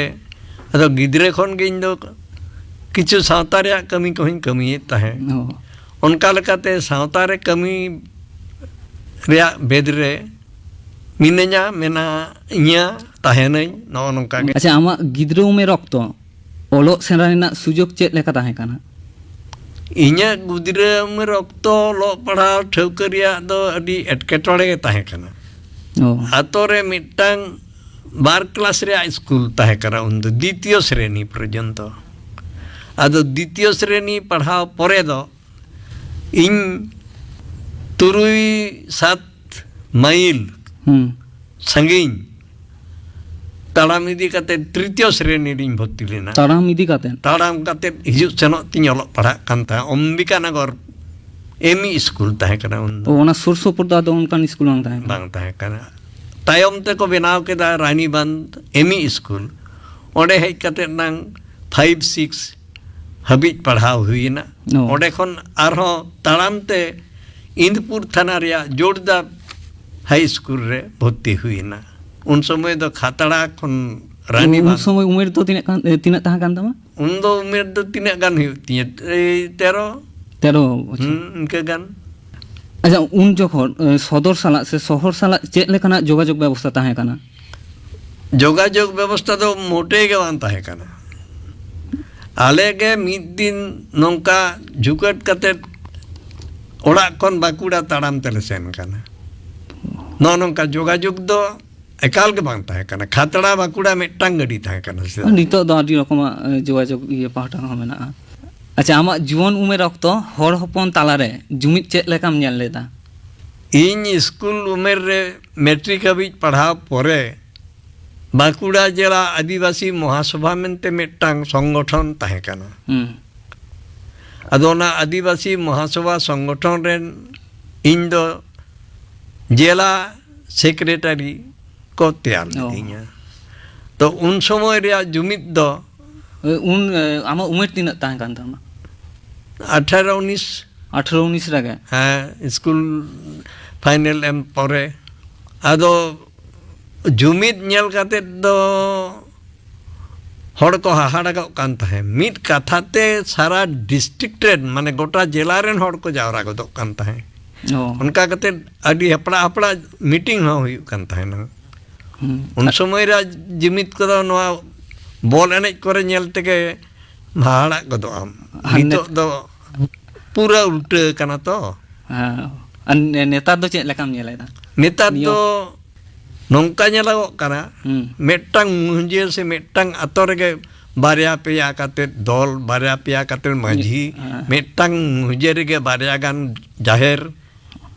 ᱟᱫᱚ ᱜᱤᱫᱽᱨᱟᱹ ᱠᱷᱚᱱ ᱜᱮ ᱤᱧ ᱫᱚ ᱠᱤᱪᱷᱩ ᱥᱟᱶᱛᱟ ᱨᱮᱭᱟᱜ ᱠᱟᱹᱢᱤ ᱠᱚᱦᱚᱸᱧ ᱠᱟᱹᱢᱤᱭᱮᱫ ᱛᱟᱦᱮᱸᱫ᱾ ᱚ᱾ ᱚᱱᱠᱟ ᱞᱮᱠᱟᱛᱮ ᱥᱟᱶᱛᱟ ᱨᱮ ᱠᱟᱹᱢᱤ ᱨᱮᱭᱟᱜ ᱵᱷᱮᱫ ᱨᱮ ᱢᱤᱱᱟᱹᱧᱟ, ᱢᱮᱱᱟᱜ ᱤᱧᱟ, ᱛᱟᱦᱮᱱᱟᱹᱧ, ᱱᱚᱜᱼᱚ ᱱᱚᱝᱠᱟ ᱜᱮ᱾ ᱟᱪᱪᱷᱟ, ᱟᱢᱟᱜ ᱜᱤᱫᱽᱨᱟᱹ ᱩᱢᱮᱨ ᱚᱠᱛᱚ ᱚᱞᱚᱜ ᱥᱮᱬᱟ ᱨᱮᱱᱟᱜ ᱥᱩᱡᱳᱜᱽ ᱪᱮᱫ ᱞᱮᱠᱟ ᱛᱟᱦᱮᱸ ᱠᱟᱱᱟ? ᱤᱧᱟᱹᱜ ᱜᱤᱫᱽᱨᱟᱹ ᱩᱢᱮᱨ ᱚᱠᱛᱚ ᱚᱞᱚᱜ ᱯᱟᱲᱦᱟᱣ ᱴᱷᱟᱹᱣᱠᱟᱹ ᱨᱮᱭᱟᱜ ᱫᱚ ᱟᱹᱰᱤ ᱮᱴᱠᱮᱴᱚᱬᱮ ᱜᱮ ᱛᱟᱦᱮᱸ ᱠᱟᱱᱟ᱾ ᱚ᱾ ᱟᱛᱳ ᱨᱮ ᱢᱤᱫᱴᱟᱝ ᱵᱟᱨ ᱠᱞᱟᱥ ᱨᱮᱭᱟᱜ ᱥᱠᱩᱞ ᱛᱟᱦᱮᱸ ᱠᱟᱱᱟ ᱩᱱᱫᱚ, ᱫᱤᱛᱤᱭᱚ ᱥᱨᱮᱱᱤ ᱯᱚᱨᱡᱚᱱᱛᱚ᱾ ᱟᱫᱚ ᱫᱤᱛᱤᱭᱚ ᱥᱨᱮᱱᱤ ᱯᱟᱲᱦᱟᱣ ᱯᱚᱨᱮ ᱫᱚ ᱤᱧ ᱛᱩᱨᱩᱭ ᱥᱟᱛ ᱢᱟᱭᱤᱞ ᱦᱩᱸ᱾ ᱥᱟᱺᱜᱤᱧ ᱛᱟᱲᱟᱢ ᱤᱫᱤ ᱠᱟᱛᱮ ᱛᱨᱤᱛᱤᱭᱚ ᱥᱨᱮᱱᱤ ᱨᱤᱧ ᱵᱷᱚᱨᱛᱤ ᱞᱮᱱᱟ᱾ ᱛᱟᱲᱟᱢ ᱤᱫᱤ ᱠᱟᱛᱮ? ᱛᱟᱲᱟᱢ ᱠᱟᱛᱮ ᱦᱤᱡᱩᱜ ᱥᱮᱱᱚᱜ ᱛᱤᱧ ᱚᱞᱚᱜ ᱯᱟᱲᱦᱟᱜ ᱠᱟᱱ ᱛᱟᱦᱮᱸᱫ᱾ ᱚᱢᱵᱤᱠᱟ ᱱᱚᱜᱚᱨ ᱮᱢ ᱤ ᱥᱠᱩᱞ ᱛᱟᱦᱮᱸ ᱠᱟᱱᱟ ᱩᱱ ᱫᱚ᱾ ᱚ, ᱚᱱᱟ ᱥᱩᱨ ᱥᱩᱯᱩᱨ ᱫᱚ ᱟᱫᱚ ᱚᱱᱠᱟᱱ ᱥᱠᱩᱞ ᱵᱟᱝ ᱛᱟᱦᱮᱸ ᱠᱟᱱᱟ? ᱵᱟᱝ ᱛᱟᱦᱮᱸ ᱠᱟᱱᱟ᱾ ᱛᱟᱭᱚᱢ ᱛᱮᱠᱚ ᱵᱮᱱᱟᱣ ᱠᱮᱫᱟ ᱨᱟᱱᱤᱵᱟᱸᱫᱷ ᱮᱢ ᱤ ᱥᱠᱩᱞ᱾ ᱚᱸᱰᱮ ᱦᱮᱡ ᱠᱟᱛᱮ ᱱᱟᱝ ᱯᱷᱟᱭᱤᱵᱷ ᱥᱤᱠᱥ ᱦᱟᱹᱵᱤᱡ ᱯᱟᱲᱦᱟᱣ ᱦᱩᱭᱮᱱᱟ᱾ ᱚ᱾ ᱚᱸᱰᱮ ᱠᱷᱚᱱ ᱟᱨᱦᱚᱸ ᱛᱟᱲᱟᱢ ᱛᱮ ᱤᱱᱫᱩᱯᱩᱨ ᱛᱷᱟᱱᱟ ᱨᱮᱭᱟᱜ ᱡᱳᱨᱫᱟ ᱦᱟᱭ ᱥᱠᱩᱞ ᱨᱮ ᱵᱷᱚᱨᱛᱤ ᱦᱩᱭᱮᱱᱟ᱾ ᱩᱱ ᱥᱚᱢᱚᱭ ᱫᱚ ᱠᱷᱟᱛᱲᱟ ᱠᱷᱚᱱ ᱨᱟᱱᱤ ᱩᱱ ᱵᱟᱸᱫᱷ᱾ ᱥᱚᱢᱚᱭ ᱩᱢᱮᱨ ᱫᱚ ᱛᱤᱱᱟᱹᱜ ᱠᱟᱱ, ᱮ, ᱛᱤᱱᱟᱹᱜ ᱛᱟᱦᱮᱸ ᱠᱟᱱ ᱛᱟᱢᱟ? ᱩᱱ ᱫᱚ ᱩᱢᱮᱨ ᱫᱚ ᱛᱤᱱᱟᱹᱜ ᱜᱟᱱ ᱦᱩᱭᱩᱜ ᱛᱤᱧᱟᱹ? ᱮᱭ ᱛᱮᱨᱚ᱾ ᱛᱮᱨᱚ ᱵᱚᱪᱷᱚᱨ᱾ ᱦᱩᱸ, ᱤᱱᱠᱟᱹ ᱜᱟᱱ᱾ ᱟᱪᱪᱷᱟ, ᱩᱱ ᱡᱚᱠᱷᱚᱱ, ᱮ, ᱥᱚᱫᱚᱨ ᱥᱟᱞᱟᱜ ᱥᱮ ᱥᱚᱦᱚᱨ ᱥᱟᱞᱟᱜ ᱪᱮᱫ ᱞᱮᱠᱟᱱᱟᱜ ᱡᱳᱜᱟᱡᱳᱜᱽ ᱵᱮᱵᱚᱥᱛᱟ ᱛᱟᱦᱮᱸ ᱠᱟᱱᱟ? ᱡᱳᱜᱟᱡᱳᱜᱽ ᱵᱮᱵᱚᱥᱛᱟ ᱫᱚ ᱢᱚᱴᱮ ᱜᱮ ᱵᱟᱝ ᱛᱟᱦᱮᱸ ᱠᱟᱱᱟ᱾ ᱟᱞᱮ ᱜᱮ ᱢᱤᱫ ᱫᱤᱱ ᱱᱚᱝᱠᱟ ᱡᱷᱩᱠᱟᱹᱴ ᱠᱟᱛᱮᱫ ᱚᱲᱟᱜ ᱠᱷᱚᱱ ᱵᱟᱸᱠᱩᱲᱟ ᱛᱟᱲᱟᱢ ᱛᱮᱞᱮ ᱥᱮᱱ ᱠᱟᱱᱟ᱾ ᱱᱚᱜᱼᱚ ᱱᱚᱝᱠᱟ ᱡᱳᱜᱟᱡᱳᱜᱽ ᱫᱚ ᱮᱠᱟᱞ ᱜᱮ ᱵᱟᱝ ᱛᱟᱦᱮᱸ ᱠᱟᱱᱟ᱾ ᱠᱷᱟᱛᱲᱟ ᱵᱟᱸᱠᱩᱲᱟ ᱢᱤᱫᱴᱟᱝ ᱜᱟᱹᱰᱤ ᱛᱟᱦᱮᱸ ᱠᱟᱱᱟ ᱥᱮ᱾ ᱱᱤᱛᱚᱜ ᱫᱚ ᱟᱹᱰᱤ ᱨᱚᱠᱚᱢᱟᱜ, ᱮ, ᱡᱳᱜᱟᱡᱳᱜᱽ ᱤᱭᱟᱹ ᱯᱟᱦᱴᱟ ᱦᱚᱸ ᱢᱮᱱᱟᱜᱼᱟ᱾ ᱟᱪᱪᱷᱟ, ᱟᱢᱟᱜ ᱡᱩᱣᱟᱹᱱ ᱩᱢᱮᱨ ᱚᱠᱛᱚ ᱦᱚᱲ ᱦᱚᱯᱚᱱ ᱛᱟᱞᱟᱨᱮ ᱡᱩᱢᱤᱫ ᱪᱮᱫ ᱞᱮᱠᱟᱢ ᱧᱮᱞ ᱞᱮᱫᱟ? ᱤᱧ ᱥᱠᱩᱞ ᱩᱢᱮᱨ ᱨᱮ ᱢᱮᱴᱨᱤᱠ ᱦᱟᱹᱵᱤᱡ ᱯᱟᱲᱦᱟᱣ ᱯᱚᱨᱮ ᱵᱟᱸᱠᱩᱲᱟ ᱡᱮᱞᱟ ᱟᱹᱫᱤᱵᱟᱹᱥᱤ ᱢᱚᱦᱟᱥᱚᱵᱷᱟ ᱢᱮᱱᱛᱮ ᱢᱤᱫᱴᱟᱝ ᱥᱚᱝᱜᱚᱴᱷᱚᱱ ᱛᱟᱦᱮᱸ ᱠᱟᱱᱟ᱾ ᱦᱩᱸ᱾ ᱟᱫᱚ ᱚᱱᱟ ᱟᱹᱫᱤᱵᱟᱹᱥᱤ ᱢᱚᱦᱟᱥᱚᱵᱷᱟ ᱥᱚᱝᱜᱚᱴᱷᱚᱱ ᱨᱮᱱ ᱤᱧ ᱫᱚ ᱡᱮᱞᱟ ᱥᱮᱠᱨᱮᱴᱟᱨᱤ ᱠᱚ ᱛᱮᱭᱟᱨ ᱚ᱾ ᱞᱤᱫᱤᱧᱟ᱾ ᱛᱚ ᱩᱱ ᱥᱚᱢᱚᱭ ᱨᱮᱭᱟᱜ ᱡᱩᱢᱤᱫ ᱫᱚ ᱩᱱ, ᱮ, ᱟᱢᱟᱜ ᱩᱢᱮᱨ ᱛᱤᱱᱟᱹᱜ ᱛᱟᱦᱮᱸ ᱠᱟᱱ ᱛᱟᱢᱟ? ᱟᱴᱷᱟᱨᱚ ᱩᱱᱤᱥ᱾ ᱟᱴᱷᱟᱨᱚ ᱩᱱᱤᱥ ᱨᱮᱜᱮ? ᱦᱮᱸ, ᱥᱠᱩᱞ ᱯᱷᱟᱭᱱᱮᱞ ᱮᱢ ᱯᱚᱨᱮ᱾ ᱟᱫᱚ ᱡᱩᱢᱤᱫ ᱧᱮᱞ ᱠᱟᱛᱮᱫ ᱫᱚ ᱦᱚᱲ ᱠᱚ ᱦᱟᱦᱟᱲᱟᱜᱚᱜ ᱠᱟᱱ ᱛᱟᱦᱮᱸᱫ᱾ ᱢᱤᱫ ᱠᱟᱛᱷᱟ ᱛᱮ ᱥᱟᱨᱟ ᱰᱤᱥᱴᱨᱤᱠᱴ ᱨᱮᱱ, ᱢᱟᱱᱮ ᱜᱚᱴᱟ ᱡᱮᱞᱟ ᱨᱮᱱ ᱦᱚᱲ ᱠᱚ ᱡᱟᱣᱨᱟ ᱜᱚᱫᱚᱜ ᱠᱟᱱ ᱛᱟᱦᱮᱸᱫ᱾ ᱚ᱾ ᱚᱱᱠᱟ ᱠᱟᱛᱮᱫ ᱟᱹᱰᱤ ᱦᱟᱯᱲᱟ ᱦᱟᱯᱲᱟ ᱢᱤᱴᱤᱝ ᱦᱚᱸ ᱦᱩᱭᱩᱜ ᱠᱟᱱ ᱛᱟᱦᱮᱱᱟ᱾ ᱦᱩᱸ᱾ ᱩᱱ ᱥᱚᱢᱚᱭ ᱨᱮ ᱡᱩᱢᱤᱫ ᱠᱚᱫᱚ ᱱᱚᱣᱟ ᱵᱚᱞ ᱮᱱᱮᱡ ᱠᱚᱨᱮ ᱧᱮᱞ ᱛᱮᱜᱮ ᱦᱟᱦᱟᱲᱟᱜ ᱜᱚᱫᱚᱜ ᱟᱢ᱾ ᱟᱨ ᱱᱤᱛᱚᱜ ᱱᱮᱛ- ᱫᱚ ᱯᱩᱨᱟᱹ ᱩᱞᱴᱟᱹ ᱠᱟᱱᱟ ᱛᱚ᱾ ᱦᱮᱸ᱾ ᱟᱨ ᱱᱮ-, ᱱᱮᱛᱟᱨ ᱫᱚ ᱪᱮᱫ ᱞᱮᱠᱟᱢ ᱧᱮᱞᱮᱫᱟ? ᱱᱮᱛᱟᱨ ᱱᱤᱭᱟᱹ ᱫᱚ ᱱᱚᱝᱠᱟ ᱧᱮᱞᱚᱜᱚᱜ ᱠᱟᱱᱟ, ᱦᱩᱸ᱾ ᱢᱤᱫᱴᱟᱝ ᱢᱩᱦᱡᱟᱹ ᱥᱮ ᱢᱤᱫᱴᱟᱝ ᱟᱛᱳ ᱨᱮᱜᱮ ᱵᱟᱨᱭᱟ ᱯᱮᱭᱟ ᱠᱟᱛᱮᱫ ᱫᱚᱞ, ᱵᱟᱨᱭᱟ ᱯᱮᱭᱟ ᱠᱟᱛᱮᱫ ᱢᱟᱹᱡᱷᱤ, ᱦᱮᱸ᱾ ᱢᱤᱫᱴᱟᱝ ᱢᱩᱦᱡᱟᱹ ᱨᱮᱜᱮ ᱵᱟᱨᱭᱟ ᱜᱟᱱ ᱡᱟᱦᱮᱨ᱾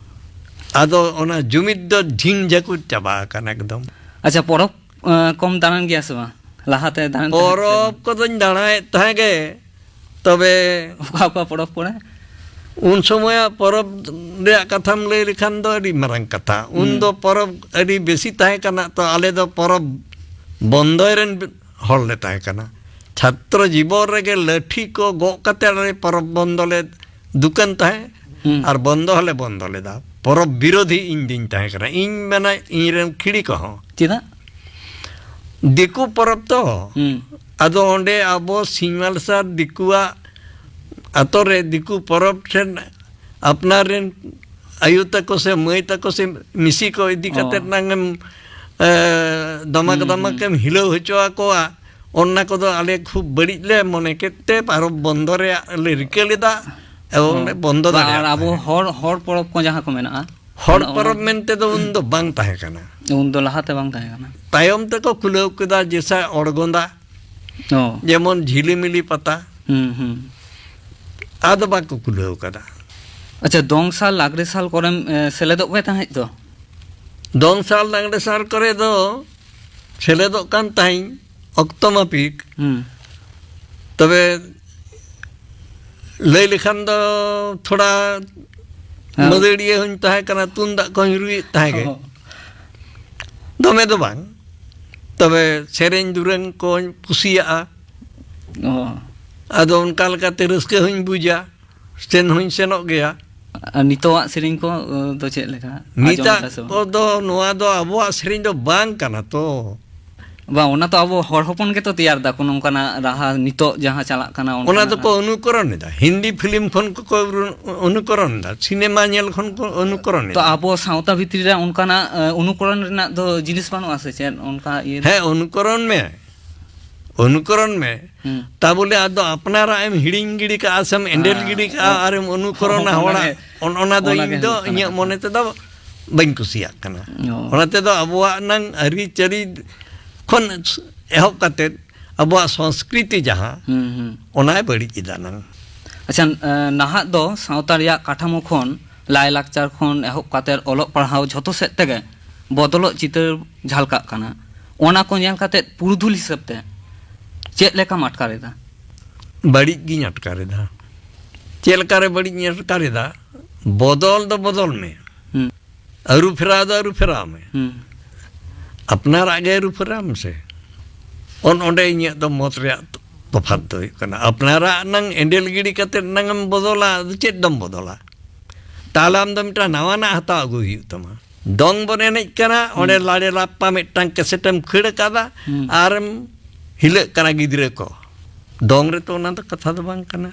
ᱟᱫᱚ ᱚᱱᱟ ᱡᱩᱢᱤᱫ ᱫᱚ ᱡᱷᱤᱝ ᱡᱷᱟᱹᱠᱩᱡ ᱪᱟᱵᱟ ᱟᱠᱟᱱᱟ ᱮᱠᱫᱚᱢ᱾ ᱟᱪᱪᱷᱟ, ᱯᱚᱨᱚᱵᱽ ᱮᱸ, ᱠᱚᱢ ᱫᱟᱬᱟᱱ ᱜᱮᱭᱟ ᱥᱮ ᱵᱟᱝ? ᱞᱟᱦᱟᱛᱮ ᱫᱟᱬᱟᱱ ᱛᱟᱦᱮᱸᱫ ᱥᱮ ᱯᱚᱨᱚᱵᱽ ᱵᱟᱝ? ᱠᱚᱫᱚᱧ ᱫᱟᱬᱟᱭᱮᱫ ᱛᱟᱦᱮᱸ ᱜᱮ, ᱛᱚᱵᱮ ᱚᱠᱟ ᱚᱠᱟ ᱯᱚᱨᱚᱵᱽ ᱠᱚᱨᱮ? ᱩᱱ ᱥᱚᱢᱚᱭᱟᱜ ᱯᱚᱨᱚᱵᱽ ᱨᱮᱭᱟᱜ ᱠᱟᱛᱷᱟᱢ ᱞᱟᱹᱭ ᱞᱮᱠᱷᱟᱱ ᱫᱚ ᱟᱹᱰᱤ ᱢᱟᱨᱟᱝ ᱠᱟᱛᱷᱟ᱾ ᱩᱱ ᱦᱩᱸ᱾ ᱫᱚ ᱯᱚᱨᱚᱵᱽ ᱟᱹᱰᱤ ᱵᱮᱥᱤ ᱛᱟᱦᱮᱸ ᱠᱟᱱᱟ, ᱛᱚ ᱟᱞᱮ ᱫᱚ ᱯᱚᱨᱚᱵᱽ ᱵᱚᱱᱫᱚᱭ ᱨᱮᱱ ᱦᱚᱲ ᱞᱮ ᱛᱟᱦᱮᱸ ᱠᱟᱱᱟ᱾ ᱪᱷᱟᱛᱨᱚ ᱡᱤᱵᱚᱱ ᱨᱮᱜᱮ ᱞᱟᱹᱴᱷᱤ ᱠᱚ ᱜᱚᱜ ᱠᱟᱛᱮ ᱟᱞᱮ ᱯᱚᱨᱚᱵᱽ ᱵᱚᱱᱫᱚ ᱞᱮ ᱫᱩᱠᱟᱹᱱ ᱛᱟᱦᱮᱸ ᱦᱩᱸ᱾ ᱟᱨ ᱵᱚᱱᱫᱚ ᱦᱚᱸᱞᱮ ᱵᱚᱱᱫᱚ ᱞᱮᱫᱟ᱾ ᱯᱚᱨᱚᱵᱽ ᱵᱤᱨᱳᱫᱷᱤ ᱤᱧ ᱫᱩᱧ ᱛᱟᱦᱮᱸ ᱠᱟᱱᱟ, ᱤᱧ ᱢᱮᱱᱟ ᱤᱧ ᱨᱮᱱ ᱠᱷᱤᱲᱤ ᱠᱚᱦᱚᱸ᱾ ᱪᱮᱫᱟᱜ? ᱫᱤᱠᱩ ᱯᱚᱨᱚᱵᱽ ᱛᱚ᱾ ᱦᱩᱸ᱾ ᱟᱫᱚ ᱚᱸᱰᱮ ᱟᱵᱚ ᱥᱤᱧ ᱢᱟᱨᱥᱟᱞ ᱫᱤᱠᱩᱣᱟᱜ ᱟᱛᱳ ᱨᱮ ᱫᱤᱠᱩ ᱯᱚᱨᱚᱵᱽ ᱴᱷᱮᱱ ᱟᱯᱱᱟᱨ ᱨᱮᱱ ᱟᱭᱳ ᱛᱟᱠᱚ ᱥᱮ ᱢᱟᱹᱭ ᱛᱟᱠᱚ ᱥᱮ ᱢᱤᱥᱤ ᱠᱚ ᱤᱫᱤ ᱚ᱾ ᱠᱟᱛᱮᱫ ᱱᱟᱝ ᱮᱢ, ᱮ, ᱫᱟᱢᱟᱠ ᱦᱩᱸ, ᱫᱟᱢᱟᱠ ᱦᱩᱸ᱾ ᱮᱢ ᱦᱤᱞᱟᱹᱣ ᱦᱚᱪᱚ ᱟᱠᱚᱣᱟ, ᱚᱱᱟ ᱠᱚᱫᱚ ᱟᱞᱮ ᱠᱷᱩᱵ ᱵᱟᱹᱲᱤᱡ ᱞᱮ ᱢᱚᱱᱮ ᱠᱮᱫ ᱛᱮ ᱯᱚᱨᱚᱵᱽ ᱵᱚᱱᱫᱚ ᱨᱮᱭᱟᱜ ᱞᱮ ᱨᱤᱠᱟᱹ ᱞᱮᱫᱟ ᱮᱵᱚᱝ ᱚ᱾ ᱞᱮ ᱵᱚᱱᱫᱚ ᱵᱟᱝ, ᱟᱨ ᱫᱟᱲᱮᱭᱟᱜ ᱟᱵᱚ ᱛᱟᱦᱮᱸᱫ᱾ ᱦᱚᱲ, ᱦᱚᱲ ᱯᱚᱨᱚᱵᱽ ᱠᱚ ᱡᱟᱦᱟᱸ ᱠᱚ ᱢᱮᱱᱟᱜᱼᱟ, ᱦᱚᱲ ᱚᱱᱟ, ᱚᱱᱟ ᱯᱚᱨᱚᱵᱽ ᱢᱮᱱᱛᱮ ᱫᱚ ᱩᱱ ᱫᱚ ᱵᱟᱝ ᱛᱟᱦᱮᱸ ᱠᱟᱱᱟ᱾ ᱩᱱ ᱫᱚ ᱞᱟᱦᱟᱛᱮ ᱵᱟᱝ ᱛᱟᱦᱮᱸ ᱠᱟᱱᱟ᱾ ᱛᱟᱭᱚᱢ ᱛᱮᱠᱚ ᱠᱷᱩᱞᱟᱹᱣ ᱠᱮᱫᱟ ᱡᱮᱥᱟ ᱚᱲᱜᱚᱸᱫᱟ, ᱚ᱾ ᱡᱮᱢᱚᱱ ᱡᱷᱤᱞᱤᱢᱤᱞᱤ ᱯᱟᱛᱟ᱾ ᱦᱩᱸ, ᱦᱩᱸ᱾ ᱟᱫᱚ ᱵᱟᱠᱚ ᱠᱷᱩᱞᱟᱹᱣ ᱠᱟᱫᱟ᱾ ᱟᱪᱪᱷᱟ, ᱫᱚᱝ ᱥᱟᱞ, ᱞᱟᱜᱽᱲᱮ ᱥᱟᱞ ᱠᱚᱨᱮᱢ, ᱮ, ᱥᱮᱞᱮᱫᱚᱜ ᱜᱮ ᱛᱟᱦᱮᱸᱫ ᱛᱚ? ᱫᱚᱝ ᱥᱟᱞ, ᱞᱟᱜᱽᱲᱮ ᱥᱟᱞ ᱠᱚᱨᱮ ᱫᱚ ᱥᱮᱞᱮᱫᱚᱜ ᱠᱟᱱ ᱛᱟᱦᱮᱸᱧ ᱚᱠᱛᱚ ᱢᱟᱯᱷᱤᱠ᱾ ᱦᱩᱸ᱾ ᱛᱚᱵᱮ ᱞᱟᱹᱭ ᱞᱮᱠᱷᱟᱱ ᱫᱚ ᱛᱷᱚᱲᱟ ᱦᱮᱸ᱾ ᱢᱟᱹᱫᱟᱹᱲᱤᱭᱟᱹ ᱦᱚᱧ ᱛᱟᱦᱮᱸ ᱠᱟᱱᱟ, ᱛᱩᱢᱫᱟᱜ ᱠᱚᱦᱚᱧ ᱨᱩᱭᱮᱫ ᱛᱟᱦᱮᱸ ᱜᱮ᱾ ᱚ᱾ ᱫᱚᱢᱮ ᱫᱚ ᱵᱟᱝ, ᱛᱚᱵᱮ ᱥᱮᱨᱮᱧ ᱫᱩᱨᱟᱹᱝ ᱠᱚᱧ ᱠᱩᱥᱤᱭᱟᱜᱼᱟ᱾ ᱚ᱾ ᱟᱫᱚ ᱚᱱᱠᱟ ᱞᱮᱠᱟᱛᱮ ᱨᱟᱹᱥᱠᱟᱹ ᱦᱚᱧ ᱵᱩᱡᱟ, ᱥᱮᱱ ᱦᱚᱧ ᱥᱮᱱᱚᱜ ᱜᱮᱭᱟ᱾ ᱟᱨ ᱱᱤᱛᱚᱜᱟᱜ ᱥᱮᱨᱮᱧ ᱠᱚ, ᱚ, ᱫᱚ ᱪᱮᱫ ᱞᱮᱠᱟ? ᱟᱸᱡᱚᱢ ᱱᱤᱛᱟᱜ ᱮᱫᱟ ᱥᱮ ᱵᱟᱝ? ᱠᱚᱫᱚ ᱱᱚᱣᱟ ᱫᱚ ᱟᱵᱚᱣᱟᱜ ᱥᱮᱨᱮᱧ ᱫᱚ ᱵᱟᱝ ᱠᱟᱱᱟ ᱛᱚ᱾ ᱵᱟᱝ, ᱚᱱᱟ ᱛᱚ ᱟᱵᱚ ᱦᱚᱲ ᱦᱚᱯᱚᱱ ᱜᱮᱛᱚ ᱛᱮᱭᱟᱨ ᱫᱟᱠᱚ, ᱱᱚᱝᱠᱟᱱᱟᱜ ᱨᱟᱦᱟ ᱱᱤᱛᱚᱜ ᱡᱟᱦᱟᱸ ᱪᱟᱞᱟᱜ ᱠᱟᱱᱟ, ᱚᱱᱟ ᱚᱱᱠᱟᱱᱟᱜ ᱫᱚᱠᱚ ᱨᱟᱦᱟ᱾ ᱚᱱᱩᱠᱚᱨᱚᱱ ᱮᱫᱟ, ᱦᱤᱱᱫᱤ ᱯᱷᱤᱞᱢ ᱠᱷᱚᱱ ᱠᱚᱠᱚ ᱚᱱᱩ-, ᱚᱱᱩᱠᱚᱨᱚᱱ ᱮᱫᱟ, ᱥᱤᱱᱮᱢᱟ ᱧᱮᱞ ᱠᱷᱚᱱ ᱠᱚ ᱚᱱᱩᱠᱚᱨᱚᱱ ᱛᱚ ᱮᱫᱟ᱾ ᱟᱵᱚ ᱥᱟᱶᱛᱟ ᱵᱷᱤᱛᱨᱤ ᱨᱮ ᱚᱱᱠᱟᱱᱟᱜ, ᱮ, ᱚᱱᱩᱠᱚᱨᱚᱱ ᱨᱮᱱᱟᱜ ᱫᱚ ᱡᱤᱱᱤᱥ ᱵᱟᱹᱱᱩᱜᱼᱟ ᱥᱮ ᱪᱮᱫ? ᱚᱱᱠᱟ ᱤᱭᱟᱹ ᱦᱮᱸ, ᱚᱱᱩᱠᱚᱨᱚᱱ ᱢᱮ, ᱚᱱᱩᱠᱚᱨᱚᱱ ᱢᱮ᱾ ᱦᱩᱸ᱾ ᱛᱟ ᱵᱚᱞᱮ ᱟᱫᱚ ᱟᱯᱱᱟᱨᱟᱜ ᱮᱢ ᱦᱤᱲᱤᱧ ᱜᱤᱰᱤ ᱠᱟᱜᱼᱟ ᱥᱮᱢ ᱮᱸᱰᱮᱞ ᱦᱮᱸ, ᱜᱤᱰᱤ ᱠᱟᱜᱼᱟ ᱚ-, ᱟᱨᱮᱢ ᱚᱱᱩᱠᱚᱨᱚᱱᱟ ᱚᱱᱟ ᱦᱚᱲᱟᱜ, ᱜᱮ, ᱚᱱ-, ᱚᱱᱟ ᱫᱚ ᱚᱱᱟ ᱜᱮ ᱤᱧ ᱫᱚ ᱦᱩᱭᱩᱜ ᱠᱟᱱᱟ ᱤᱧᱟᱹᱜ ᱠᱟᱛᱷᱟ᱾ ᱢᱚᱱᱮ ᱛᱮᱫᱚ ᱵᱟᱹᱧ ᱠᱩᱥᱤᱭᱟᱜ ᱠᱟᱱᱟ᱾ ᱚ᱾ ᱚᱱᱟ ᱛᱮᱫᱚ ᱟᱵᱚᱣᱟᱜ ᱱᱟᱝ ᱟᱹᱨᱤᱪᱟᱹᱞᱤ ᱠᱷᱚᱱ ᱮᱦᱚᱵ ᱠᱟᱛᱮᱫ ᱟᱵᱚᱣᱟᱜ ᱥᱚᱝᱥᱠᱨᱤᱛᱤ ᱡᱟᱦᱟᱸ, ᱦᱩᱸ, ᱦᱩᱸ᱾ ᱚᱱᱟᱭ ᱵᱟᱹᱲᱤᱡ ᱮᱫᱟ ᱱᱟᱝ᱾ ᱟᱪᱪᱷᱟ, ᱮ, ᱱᱟᱦᱟᱜ ᱫᱚ ᱥᱟᱶᱛᱟ ᱨᱮᱭᱟᱜ ᱠᱟᱴᱷᱟᱢᱳ ᱠᱷᱚᱱ ᱞᱟᱭᱼᱞᱟᱠᱪᱟᱨ ᱠᱷᱚᱱ ᱮᱦᱚᱵ ᱠᱟᱛᱮᱫ ᱚᱞᱚᱜ ᱯᱟᱲᱦᱟᱣ ᱡᱷᱚᱛᱚ ᱥᱮᱫ ᱛᱮᱜᱮ ᱵᱚᱫᱚᱞᱚᱜ ᱪᱤᱛᱟᱹᱨ ᱡᱷᱟᱞᱠᱟᱜ ᱠᱟᱱᱟ᱾ ᱚᱱᱟ ᱠᱚ ᱧᱮᱞ ᱠᱟᱛᱮ ᱯᱩᱨᱩᱫᱷᱩᱞ ᱦᱤᱥᱟᱹᱵ ᱛᱮ ᱪᱮᱫ ᱞᱮᱠᱟᱢ ᱟᱴᱠᱟᱨ ᱮᱫᱟ? ᱵᱟᱹᱲᱤᱡ ᱜᱤᱧ ᱟᱴᱠᱟᱨ ᱮᱫᱟ᱾ ᱪᱮᱫ ᱞᱮᱠᱟᱨᱮ ᱵᱟᱹᱲᱤᱡ ᱤᱧ ᱟᱴᱠᱟᱨ ᱮᱫᱟ? ᱵᱚᱫᱚᱞ ᱫᱚ ᱵᱚᱫᱚᱞ ᱢᱮ᱾ ᱦᱩᱸ᱾ ᱟᱹᱨᱩ ᱯᱷᱮᱨᱟᱣ ᱫᱚ ᱟᱹᱨᱩ ᱯᱷᱮᱨᱟᱣ ᱢᱮ᱾ ᱦᱩᱸ᱾ ᱟᱯᱱᱟᱨᱟᱜ ᱜᱮ ᱟᱹᱨᱩ ᱯᱷᱮᱨᱟᱣ ᱢᱮᱥᱮ᱾ ᱚᱱ ᱚᱸᱰᱮ ᱤᱧᱟᱹᱜ ᱫᱚ ᱢᱚᱛ ᱨᱮᱭᱟᱜ ᱛᱚᱯᱷᱟᱛ ᱫᱚ ᱦᱩᱭᱩᱜ ᱠᱟᱱᱟ, ᱟᱯᱱᱟᱨᱟᱜ ᱱᱟᱝ ᱮᱸᱰᱮᱞ ᱜᱤᱰᱤ ᱠᱟᱛᱮ ᱱᱟᱝ ᱮᱢ ᱵᱚᱫᱚᱞᱟ, ᱟᱫᱚ ᱪᱮᱫ ᱫᱚᱢ ᱵᱚᱫᱚᱞᱟ? ᱛᱟᱦᱞᱮ ᱟᱢ ᱫᱚ ᱢᱤᱫᱴᱟᱝ ᱱᱟᱣᱟᱱᱟᱜ ᱦᱟᱛᱟᱣ ᱟᱹᱜᱩᱭ ᱦᱩᱭᱩᱜ ᱛᱟᱢᱟ᱾ ᱫᱚᱝ ᱵᱚᱱ ᱮᱱᱮᱡ ᱠᱟᱱᱟ, ᱚᱸᱰᱮ ᱦᱩᱸ᱾ ᱞᱟᱲᱮ ᱞᱟᱯᱯᱟ ᱢᱤᱫᱴᱟᱝ ᱠᱮᱥᱮᱴ ᱮᱢ ᱠᱷᱟᱹᱲ ᱟᱠᱟᱫᱟ, ᱦᱩᱸ᱾ ᱟᱨᱮᱢ ᱦᱤᱞᱟᱹᱜ ᱠᱟᱱᱟ ᱜᱤᱫᱽᱨᱟᱹ ᱠᱚ᱾ ᱫᱚᱝ ᱨᱮᱛᱚ ᱚᱱᱟ ᱫᱚ ᱠᱟᱛᱷᱟ ᱫᱚ ᱵᱟᱝ ᱠᱟᱱᱟ᱾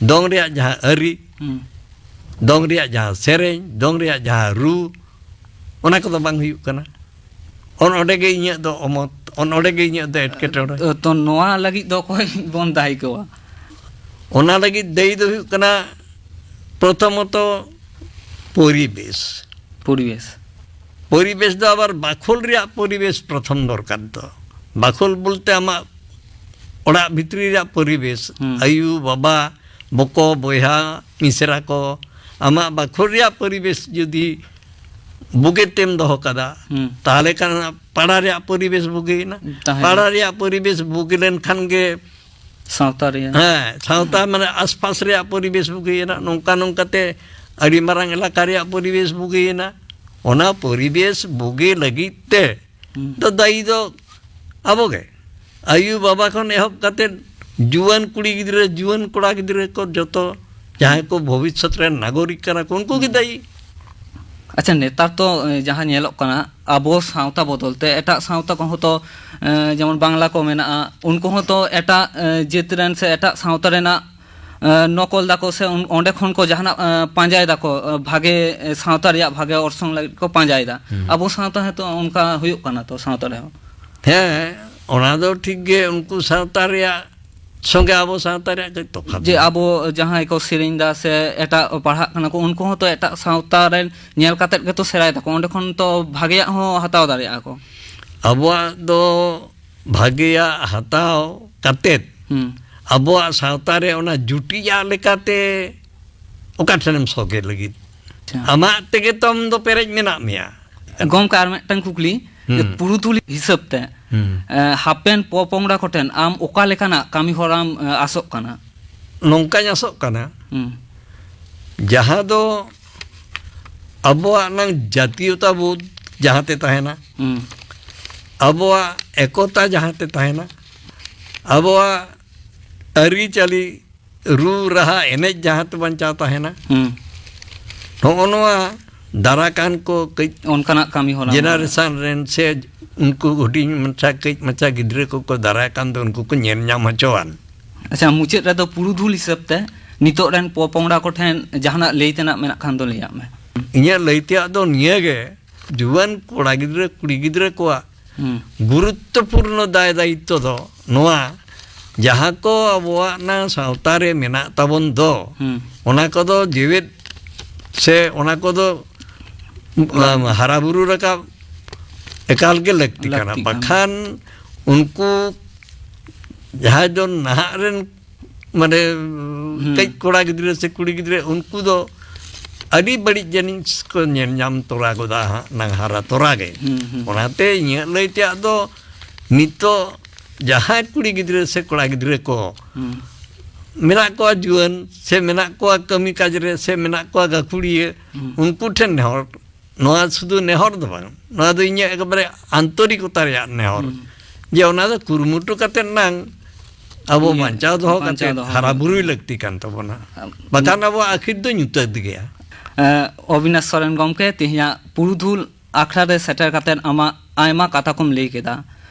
ᱫᱚᱝ ᱨᱮᱭᱟᱜ ᱡᱟᱦᱟᱸ ᱟᱹᱨᱤ, ᱦᱩᱸ᱾ ᱫᱚᱝ ᱨᱮᱭᱟᱜ ᱡᱟᱦᱟᱸ ᱥᱮᱨᱮᱧ, ᱫᱚᱝ ᱨᱮᱭᱟᱜ ᱡᱟᱦᱟᱸ ᱨᱩ, ᱚᱱᱟ ᱠᱚᱫᱚ ᱵᱟᱝ ᱦᱩᱭᱩᱜ ᱠᱟᱱᱟ᱾ ᱚᱱ ᱚᱸᱰᱮ ᱜᱮ ᱤᱧᱟᱹᱜ ᱫᱚ ᱚᱢᱚᱛ, ᱚᱱ ᱚᱸᱰᱮ ᱜᱮ ᱤᱧᱟᱹᱜ ᱫᱚ ᱮᱴᱠᱮᱴᱚᱬᱮ᱾ ᱛᱚ, ᱛᱚ ᱱᱚᱣᱟ ᱞᱟᱹᱜᱤᱫ ᱫᱚ ᱚᱠᱚᱭ ᱵᱚᱱ ᱫᱟᱭᱤ ᱠᱚᱣᱟ? ᱚᱱᱟ ᱞᱟᱹᱜᱤᱫ ᱫᱟᱹᱭᱤ ᱫᱚ ᱦᱩᱭᱩᱜ ᱠᱟᱱᱟ, ᱯᱨᱚᱛᱷᱚᱢᱚᱛᱚ, ᱯᱚᱨᱤᱵᱮᱥ᱾ ᱯᱚᱨᱤᱵᱮᱥ᱾ ᱯᱚᱨᱤᱵᱮᱥ ᱫᱚ ᱟᱵᱟᱨ ᱵᱟᱠᱷᱳᱞ ᱨᱮᱭᱟᱜ ᱯᱚᱨᱤᱵᱮᱥ ᱯᱨᱚᱛᱷᱚᱢ ᱫᱚᱨᱠᱟᱨ ᱫᱚ᱾ ᱵᱟᱠᱷᱳᱞ ᱵᱚᱞᱛᱮ ᱟᱢᱟᱜ ᱚᱲᱟᱜ ᱵᱷᱤᱛᱨᱤ ᱨᱮᱭᱟᱜ ᱯᱚᱨᱤᱵᱮᱥ, ᱦᱩᱸ᱾ ᱟᱭᱩ, ᱵᱟᱵᱟ, ᱵᱚᱠᱚ, ᱵᱚᱭᱦᱟ, ᱢᱤᱥᱮᱨᱟ ᱠᱚ, ᱟᱢᱟᱜ ᱵᱟᱠᱷᱳᱞ ᱨᱮᱭᱟᱜ ᱯᱚᱨᱤᱵᱮᱥ ᱡᱩᱫᱤ ᱵᱩᱜᱤ ᱛᱮᱢ ᱫᱚᱦᱚ ᱠᱟᱫᱟ, ᱦᱩᱸ᱾ ᱛᱟᱦᱞᱮ ᱠᱷᱟᱱ ᱯᱟᱲᱟ ᱨᱮᱭᱟᱜ ᱯᱚᱨᱤᱵᱮᱥ ᱵᱩᱜᱤᱭᱮᱱᱟ᱾ ᱛᱟᱦᱮᱸᱱᱟ᱾ ᱯᱟᱲᱟ ᱨᱮᱭᱟᱜ ᱯᱚᱨᱤᱵᱮᱥ ᱵᱩᱜᱤ ᱞᱮᱱᱠᱷᱟᱱ ᱜᱮ ᱥᱟᱶᱛᱟ ᱨᱮᱭᱟᱜ᱾ ᱦᱮᱸ, ᱥᱟᱶᱛᱟ ᱢᱟᱱᱮ ᱟᱥᱯᱟᱥ ᱨᱮᱭᱟᱜ ᱯᱚᱨᱤᱵᱮᱥ ᱵᱩᱜᱤᱭᱮᱱᱟ᱾ ᱱᱚᱝᱠᱟ ᱱᱚᱝᱠᱟᱛᱮ ᱟᱹᱰᱤ ᱢᱟᱨᱟᱝ ᱮᱞᱟᱠᱟ ᱨᱮᱭᱟᱜ ᱯᱚᱨᱤᱵᱮᱥ ᱵᱩᱜᱤᱭᱮᱱᱟ᱾ ᱚᱱᱟ ᱯᱚᱨᱤᱵᱮᱥ ᱵᱩᱜᱤ ᱞᱟᱹᱜᱤᱫ ᱛᱮ ᱦᱩᱸ᱾ ᱫᱚ ᱫᱟᱭᱤ ᱫᱚ ᱟᱵᱚ ᱜᱮ᱾ ᱟᱭᱩ ᱵᱟᱵᱟ ᱠᱷᱚᱱ ᱮᱦᱚᱵ ᱠᱟᱛᱮ ᱡᱩᱣᱟᱹᱱ ᱠᱩᱲᱤ ᱜᱤᱫᱽᱨᱟᱹ, ᱡᱩᱣᱟᱹᱱ ᱠᱚᱲᱟ ᱜᱤᱫᱽᱨᱟᱹ ᱠᱚ ᱡᱚᱛᱚ ᱡᱟᱦᱟᱸᱭ ᱠᱚ ᱵᱷᱚᱵᱤᱥᱥᱚᱛ ᱨᱮᱱ ᱱᱟᱜᱚᱨᱤᱠ ᱠᱟᱱᱟ ᱠᱚ, ᱩᱱᱠᱩ ᱜᱮ ᱦᱩᱸ᱾ ᱫᱟᱭᱤ᱾ ᱟᱪᱪᱷᱟ, ᱱᱮᱛᱟᱨ ᱛᱚ, ᱮ, ᱡᱟᱦᱟᱸ ᱧᱮᱞᱚᱜ ᱠᱟᱱᱟ, ᱟᱵᱚ ᱥᱟᱶᱛᱟ ᱵᱚᱫᱚᱞ ᱛᱮ ᱮᱴᱟᱜ ᱥᱟᱶᱛᱟ ᱠᱚᱦᱚᱸ ᱛᱚ, ᱮ, ᱡᱮᱢᱚᱱ ᱵᱟᱝᱞᱟ ᱠᱚ ᱢᱮᱱᱟᱜᱼᱟ, ᱩᱱᱠᱩ ᱦᱚᱸ ᱛᱚ ᱮᱴᱟᱜ, ᱮ, ᱡᱟᱹᱛ ᱨᱮᱱ ᱥᱮ ᱮᱴᱟᱜ ᱥᱟᱶᱛᱟ ᱨᱮᱱᱟᱜ, ᱮ, ᱱᱚᱠᱚᱞ ᱫᱟᱠᱚ ᱥᱮ ᱚᱱ-, ᱚᱸᱰᱮ ᱠᱷᱚᱱ ᱠᱚ ᱡᱟᱦᱟᱱᱟᱜ, ᱮ, ᱯᱟᱸᱡᱟᱭ ᱫᱟᱠᱚ, ᱮ, ᱵᱷᱟᱜᱮ, ᱮ, ᱥᱟᱶᱛᱟ ᱨᱮᱭᱟᱜ ᱵᱷᱟᱜᱮ ᱚᱨᱥᱚᱝ ᱞᱟᱹᱜᱤᱫ ᱠᱚ ᱯᱟᱸᱡᱟᱭ ᱫᱟ᱾ ᱦᱩᱸ᱾ ᱟᱵᱚ ᱥᱟᱶᱛᱟ ᱦᱚᱸᱛᱚ ᱚᱱᱠᱟ ᱦᱩᱭᱩᱜ ᱠᱟᱱᱟ ᱛᱚ, ᱥᱟᱶᱛᱟ ᱨᱮᱦᱚᱸ᱾ ᱦᱮᱸ, ᱚᱱᱟ ᱫᱚ ᱴᱷᱤᱠ ᱜᱮ, ᱩᱱᱠᱩ ᱥᱟᱶᱛᱟ ᱨᱮᱭᱟᱜ ᱥᱚᱸᱜᱮ ᱟᱵᱚ ᱥᱟᱶᱛᱟ ᱨᱮᱭᱟᱜ ᱠᱟᱹᱡ ᱛᱚᱯᱷᱟᱛ ᱡᱮ ᱢᱮᱱᱟᱜᱼᱟ᱾ ᱟᱵᱚ ᱡᱟᱦᱟᱸᱭ ᱠᱚ ᱥᱮᱨᱮᱧ ᱫᱟ ᱥᱮ ᱮᱴᱟᱜ ᱯᱟᱲᱦᱟᱜ ᱠᱟᱱᱟ ᱠᱚ, ᱩᱱᱠᱩ ᱦᱚᱸᱛᱚ ᱮᱴᱟᱜ ᱥᱟᱶᱛᱟ ᱨᱮᱱ ᱧᱮᱞ ᱠᱟᱛᱮᱫ ᱜᱮᱛᱚ ᱥᱮᱬᱟᱭ ᱫᱟᱠᱚ, ᱚᱸᱰᱮ ᱠᱷᱚᱱ ᱛᱚ ᱵᱷᱟᱜᱮᱭᱟᱜ ᱦᱚᱸ ᱦᱟᱛᱟᱣ ᱫᱟᱲᱮᱭᱟᱜᱼᱟ ᱠᱚ᱾ ᱟᱵᱚᱣᱟᱜ ᱫᱚ ᱵᱷᱟᱜᱮᱭᱟᱜ ᱦᱟᱛᱟᱣ ᱠᱟᱛᱮᱫ ᱦᱩᱸ᱾ ᱟᱵᱚᱣᱟᱜ ᱥᱟᱶᱛᱟ ᱨᱮ ᱚᱱᱟ ᱡᱩᱴᱤᱭᱟᱜ ᱞᱮᱠᱟᱛᱮ ᱚᱠᱟ ᱴᱷᱮᱱᱮᱢ ᱥᱚᱜᱮ ᱞᱟᱹᱜᱤᱫ? ᱟᱪᱪᱷᱟ᱾ ᱟᱢᱟᱜ ᱛᱮᱜᱮ ᱛᱚ ᱟᱢ ᱫᱚ ᱯᱮᱨᱮᱡ ᱢᱮᱱᱟᱜ ᱢᱮᱭᱟ᱾ ᱜᱚᱢᱠᱮ, ᱟᱨ ᱢᱤᱫᱴᱟᱝ ᱠᱩᱠᱞᱤ, ᱦᱩᱸ᱾ ᱯᱩᱨᱩᱫᱷᱩᱞ ᱦᱤᱥᱟᱹᱵ ᱛᱮ, ᱦᱩᱸ᱾ ᱮ, ᱦᱟᱯᱮᱱ ᱯᱚᱯᱚᱝᱲᱟ ᱠᱚᱴᱷᱮᱱ ᱟᱢ ᱚᱠᱟ ᱞᱮᱠᱟᱱᱟᱜ ᱠᱟᱹᱢᱤ ᱦᱚᱨᱟᱢ, ᱮ, ᱟᱥᱚᱜ ᱠᱟᱱᱟ? ᱱᱚᱝᱠᱟᱧ ᱟᱥᱚᱜ ᱠᱟᱱᱟ, ᱦᱩᱸ᱾ ᱡᱟᱦᱟᱸ ᱫᱚ ᱟᱵᱚᱣᱟᱜ ᱱᱟᱝ ᱡᱟᱛᱤᱭᱚᱛᱟ ᱵᱳᱫᱷ ᱡᱟᱦᱟᱸ ᱛᱮ ᱛᱟᱦᱮᱱᱟ, ᱦᱩᱸ᱾ ᱟᱵᱚᱣᱟᱜ ᱮᱠᱚᱛᱟ ᱡᱟᱦᱟᱸ ᱛᱮ ᱛᱟᱦᱮᱱᱟ, ᱟᱵᱚᱣᱟᱜ ᱟᱹᱨᱤᱪᱟᱹᱞᱤ, ᱨᱩ ᱨᱟᱦᱟ, ᱮᱱᱮᱡ ᱡᱟᱦᱟᱸ ᱛᱮ ᱵᱟᱧᱪᱟᱣ ᱛᱟᱦᱮᱱᱟ, ᱦᱩᱸ᱾ ᱱᱚᱜᱼᱚ ᱱᱚᱣᱟ ᱫᱟᱨᱟ ᱠᱟᱱ ᱠᱚ ᱠᱟᱹᱡ ᱚᱱᱠᱟᱱᱟᱜ ᱠᱟᱹᱢᱤ ᱦᱚᱨᱟ ᱢᱮᱱᱟᱜᱼᱟ᱾ ᱡᱮᱱᱟᱨᱮᱥᱚᱱ ᱨᱮᱱ ᱥᱮ ᱩᱱᱠᱩ ᱦᱩᱰᱤᱧ ᱢᱟᱪᱷᱟ, ᱠᱟᱹᱡ ᱢᱟᱪᱷᱟ ᱜᱤᱫᱽᱨᱟᱹ ᱠᱚᱠᱚ ᱫᱟᱨᱟᱭ ᱠᱟᱱ ᱫᱚ, ᱩᱱᱠᱩ ᱠᱚ ᱧᱮᱞ ᱧᱟᱢ ᱦᱚᱪᱚᱣᱟᱱ᱾ ᱟᱪᱪᱷᱟ, ᱢᱩᱪᱟᱹᱫ ᱨᱮᱫᱚ ᱯᱩᱨᱩᱫᱷᱩᱞ ᱦᱤᱥᱟᱹᱵ ᱛᱮ ᱱᱤᱛᱚᱜ ᱨᱮᱱ ᱯᱚᱯᱚᱝᱲᱟ ᱠᱚᱴᱷᱮᱱ ᱡᱟᱦᱟᱱᱟᱜ ᱞᱟᱹᱭ ᱛᱮᱱᱟᱜ ᱢᱮᱱᱟᱜ ᱠᱷᱟᱱ ᱫᱚ ᱞᱟᱹᱭᱟᱜ ᱢᱮ᱾ ᱤᱧᱟᱹᱜ ᱞᱟᱹᱭ ᱛᱮᱭᱟᱜ ᱫᱚ ᱱᱤᱭᱟᱹ ᱜᱮ, ᱡᱩᱣᱟᱹᱱ ᱠᱚᱲᱟ ᱜᱤᱫᱽᱨᱟᱹ, ᱠᱩᱲᱤ ᱜᱤᱫᱽᱨᱟᱹ ᱠᱚᱣᱟᱜ ᱦᱩᱸ᱾ ᱜᱩᱨᱩᱛᱛᱚᱯᱩᱨᱱᱚ ᱫᱟᱭ ᱫᱟᱭᱤᱛᱛᱚ ᱫᱚ ᱱᱚᱣᱟ, ᱡᱟᱦᱟᱸ ᱠᱚ ᱟᱵᱚᱣᱟᱜ ᱱᱟ ᱥᱟᱶᱛᱟ ᱨᱮ ᱢᱮᱱᱟᱜ ᱛᱟᱵᱚᱱ ᱫᱚ, ᱦᱩᱸ᱾ ᱚᱱᱟ ᱠᱚᱫᱚ ᱡᱮᱣᱮᱫ ᱥᱮ ᱚᱱᱟ ᱠᱚᱫᱚ, ᱩᱢ, ᱦᱟᱨᱟ ᱵᱩᱨᱩ ᱨᱟᱠᱟᱵ ᱮᱠᱟᱞ ᱜᱮ ᱞᱟᱹᱠᱛᱤ ᱠᱟᱱᱟ᱾ ᱞᱟᱹᱠᱛᱤ ᱠᱟᱱᱟ᱾ ᱵᱟᱠᱷᱟᱱ ᱩᱱᱠᱩ ᱡᱟᱦᱟᱸᱭ ᱫᱚ ᱱᱟᱦᱟᱜ ᱨᱮᱱ, ᱢᱟᱱᱮ, ᱦᱩᱸ᱾ ᱠᱟᱹᱡ ᱠᱚᱲᱟ ᱜᱤᱫᱽᱨᱟᱹ ᱥᱮ ᱠᱩᱲᱤ ᱜᱤᱫᱽᱨᱟᱹ, ᱩᱱᱠᱩ ᱫᱚ ᱟᱹᱰᱤ ᱵᱟᱹᱲᱤᱡ ᱡᱤᱱᱤᱥ ᱠᱚ ᱧᱮᱞ ᱧᱟᱢ ᱛᱚᱨᱟ ᱜᱚᱫᱟ ᱦᱟᱸᱜ, ᱱᱟᱝ ᱦᱟᱨᱟ ᱛᱚᱨᱟ ᱜᱮ᱾ ᱦᱩᱸ, ᱦᱩᱸ᱾ ᱚᱱᱟᱛᱮ ᱤᱧᱟᱹᱜ ᱞᱟᱹᱭ ᱛᱮᱭᱟᱜ ᱫᱚ, ᱱᱤᱛᱚᱜ ᱡᱟᱦᱟᱸᱭ ᱠᱩᱲᱤ ᱜᱤᱫᱽᱨᱟᱹ ᱥᱮ ᱠᱚᱲᱟ ᱜᱤᱫᱽᱨᱟᱹ ᱠᱚ ᱦᱩᱸ᱾ ᱢᱮᱱᱟᱜ ᱠᱚᱣᱟ ᱡᱩᱣᱟᱹᱱ, ᱥᱮ ᱢᱮᱱᱟᱜ ᱠᱚᱣᱟ ᱠᱟᱹᱢᱤ ᱠᱟᱡᱽ ᱨᱮ, ᱥᱮ ᱢᱮᱱᱟᱜ ᱠᱚᱣᱟ ᱜᱟᱹᱠᱷᱩᱲᱤᱭᱟᱹ, ᱦᱩᱸ᱾ ᱩᱱᱠᱩ ᱴᱷᱮᱱ ᱱᱮᱦᱚᱨ, ᱱᱚᱣᱟ ᱥᱩᱫᱷᱩ ᱱᱮᱦᱚᱨ ᱫᱚ ᱵᱟᱝ, ᱱᱚᱣᱟ ᱫᱚ ᱤᱧᱟᱹᱜ ᱮᱠᱵᱟᱨᱮ ᱟᱱᱛᱚᱨᱤᱠᱚᱛᱟ ᱨᱮᱭᱟᱜ ᱱᱮᱦᱚᱨ, ᱦᱩᱸ᱾ ᱡᱮ ᱚᱱᱟ ᱫᱚ ᱠᱩᱨᱩᱢᱩᱴᱩ ᱠᱟᱛᱮ ᱱᱟᱝ ᱟᱵᱚ ᱤᱭᱟᱹ, ᱵᱟᱧᱪᱟᱣ ᱫᱚᱦᱚ ᱵᱟᱧᱪᱟᱣ ᱠᱟᱛᱮ ᱫᱚᱦᱚ ᱦᱟᱨᱟ ᱦᱩᱭᱩᱜ ᱵᱩᱨᱩᱭ ᱠᱟᱱᱟ᱾ ᱞᱟᱹᱠᱛᱤ ᱠᱟᱱ ᱛᱟᱵᱚᱱᱟ᱾ ᱟᱢ, ᱵᱟᱠᱷᱟᱱ ᱟᱵᱚᱣᱟᱜ ᱟᱹᱠᱷᱤᱨ ᱫᱚ ᱧᱩᱛᱟᱹᱛ ᱜᱮᱭᱟ᱾ ᱮ, ᱚᱵᱤᱱᱟᱥ ᱥᱚᱨᱮᱱ ᱜᱚᱢᱠᱮ, ᱛᱮᱦᱮᱧᱟᱜ ᱯᱩᱨᱩᱫᱷᱩᱞ ᱟᱠᱷᱲᱟ ᱨᱮ ᱥᱮᱴᱮᱨ ᱠᱟᱛᱮ ᱟᱢᱟᱜ ᱟᱭᱢᱟ ᱠᱟᱛᱷᱟ ᱠᱚᱢ ᱞᱟᱹᱭ ᱠᱮᱫᱟ,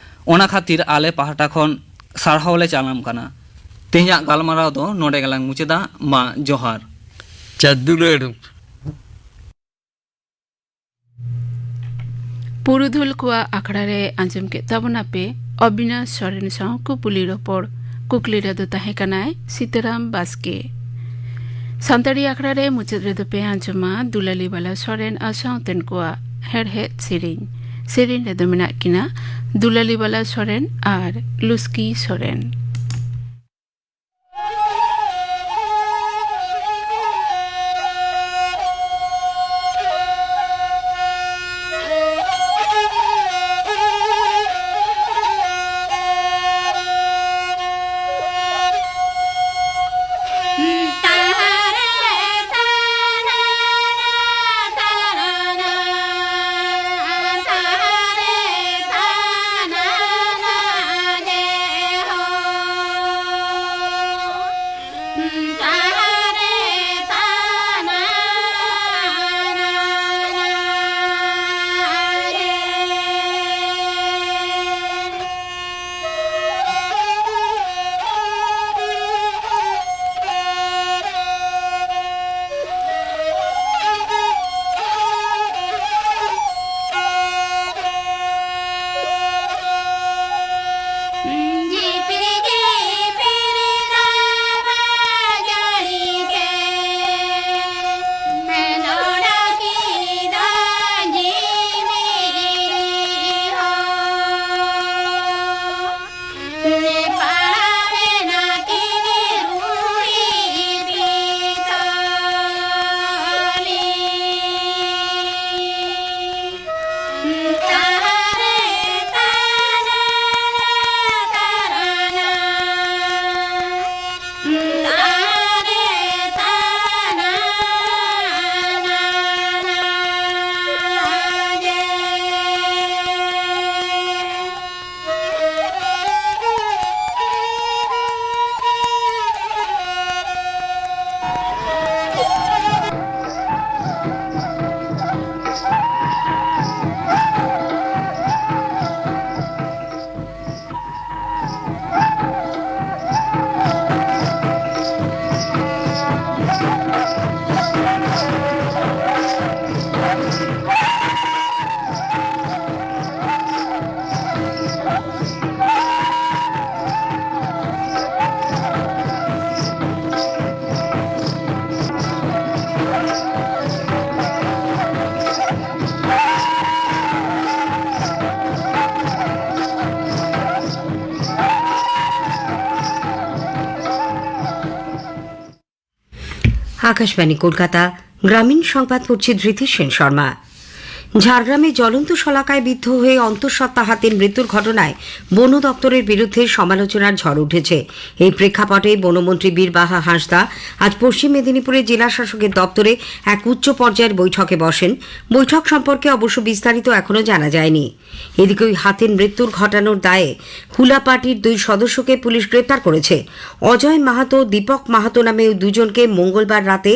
ᱚᱱᱟ ᱠᱷᱟᱹᱛᱤᱨ ᱟᱞᱮ ᱯᱟᱦᱴᱟ ᱠᱷᱚᱱ ᱥᱟᱨᱦᱟᱣ ᱞᱮ ᱪᱟᱞᱟᱢ ᱠᱟᱱᱟ᱾ ᱛᱮᱦᱮᱧᱟᱜ ᱜᱟᱞᱢᱟᱨᱟᱣ ᱫᱚ ᱱᱚᱰᱮ ᱜᱮᱞᱟᱝ ᱢᱩᱪᱟᱹᱫᱟ᱾ ᱢᱟ ᱡᱚᱦᱟᱨ᱾ ᱪᱟ ᱫᱩᱞᱟᱹᱲ᱾ ᱯᱩᱨᱩᱫᱷᱩᱞ ᱠᱚᱣᱟᱜ ᱟᱠᱷᱲᱟ ᱨᱮ ᱟᱸᱡᱚᱢ ᱠᱮᱫ ᱛᱟᱵᱚᱱᱟᱯᱮ ᱚᱵᱤᱱᱟᱥ ᱥᱚᱨᱮᱱ ᱥᱟᱶ ᱠᱩᱯᱩᱞᱤ ᱨᱚᱯᱚᱲ᱾ ᱠᱩᱠᱞᱤ ᱨᱮᱫᱚ ᱛᱟᱦᱮᱸ ᱠᱟᱱᱟᱭ ᱥᱤᱛᱟᱨᱟᱢ ᱵᱟᱥᱠᱮ᱾ ᱥᱟᱱᱛᱟᱲᱤ ᱟᱠᱷᱲᱟ ᱨᱮ ᱢᱩᱪᱟᱹᱫ ᱨᱮᱫᱚ ᱯᱮ ᱟᱸᱡᱚᱢᱟ ᱫᱩᱞᱟᱞᱤ ᱵᱟᱞᱟ ᱥᱚᱨᱮᱱ ᱟᱨ ᱥᱟᱶᱛᱮᱱ ᱠᱚᱣᱟᱜ ᱦᱮᱲᱦᱮᱫ ᱥᱮᱨᱮᱧ᱾ ᱥᱮᱨᱮᱧ ᱨᱮᱫᱚ ᱢᱮᱱᱟᱜ ᱠᱤᱱᱟ ᱫᱩᱞᱟᱞᱤ ᱵᱟᱞᱟ ᱥᱚᱨᱮᱱ ᱟᱨ ᱞᱩᱥᱠᱤ ᱥᱚᱨᱮᱱ᱾ আকাশবাণী কলকাতা, গ্রামীণ সংবাদ পড়ছি ধৃতি সেন শর্মা। ঝাড়গ্রামে জ্বলন্ত শলাকায় বিদ্ধ হয়ে অন্তঃসত্ত্বা হাতির মৃত্যুর ঘটনায় বন দপ্তরের বিরুদ্ধে সমালোচনার ঝড় উঠেছে। এই প্রেক্ষাপটে বনমন্ত্রী বীরবাহা হাঁসদা আজ পশ্চিম মেদিনীপুরের জেলা শাসকের দপ্তরে এক উচ্চ পর্যায়ের বৈঠকে বসেন। বৈঠক সম্পর্কে অবশ্য বিস্তারিত এখনো জানা যায়নি। এদিকে ওই হাতির মৃত্যুর ঘটানোর দায়ে হুলাপাটির দুই সদস্যকে পুলিশ গ্রেপ্তার করেছে। অজয় মাহাতো, দীপক মাহাতো নামে ওই দুজনকে মঙ্গলবার রাতে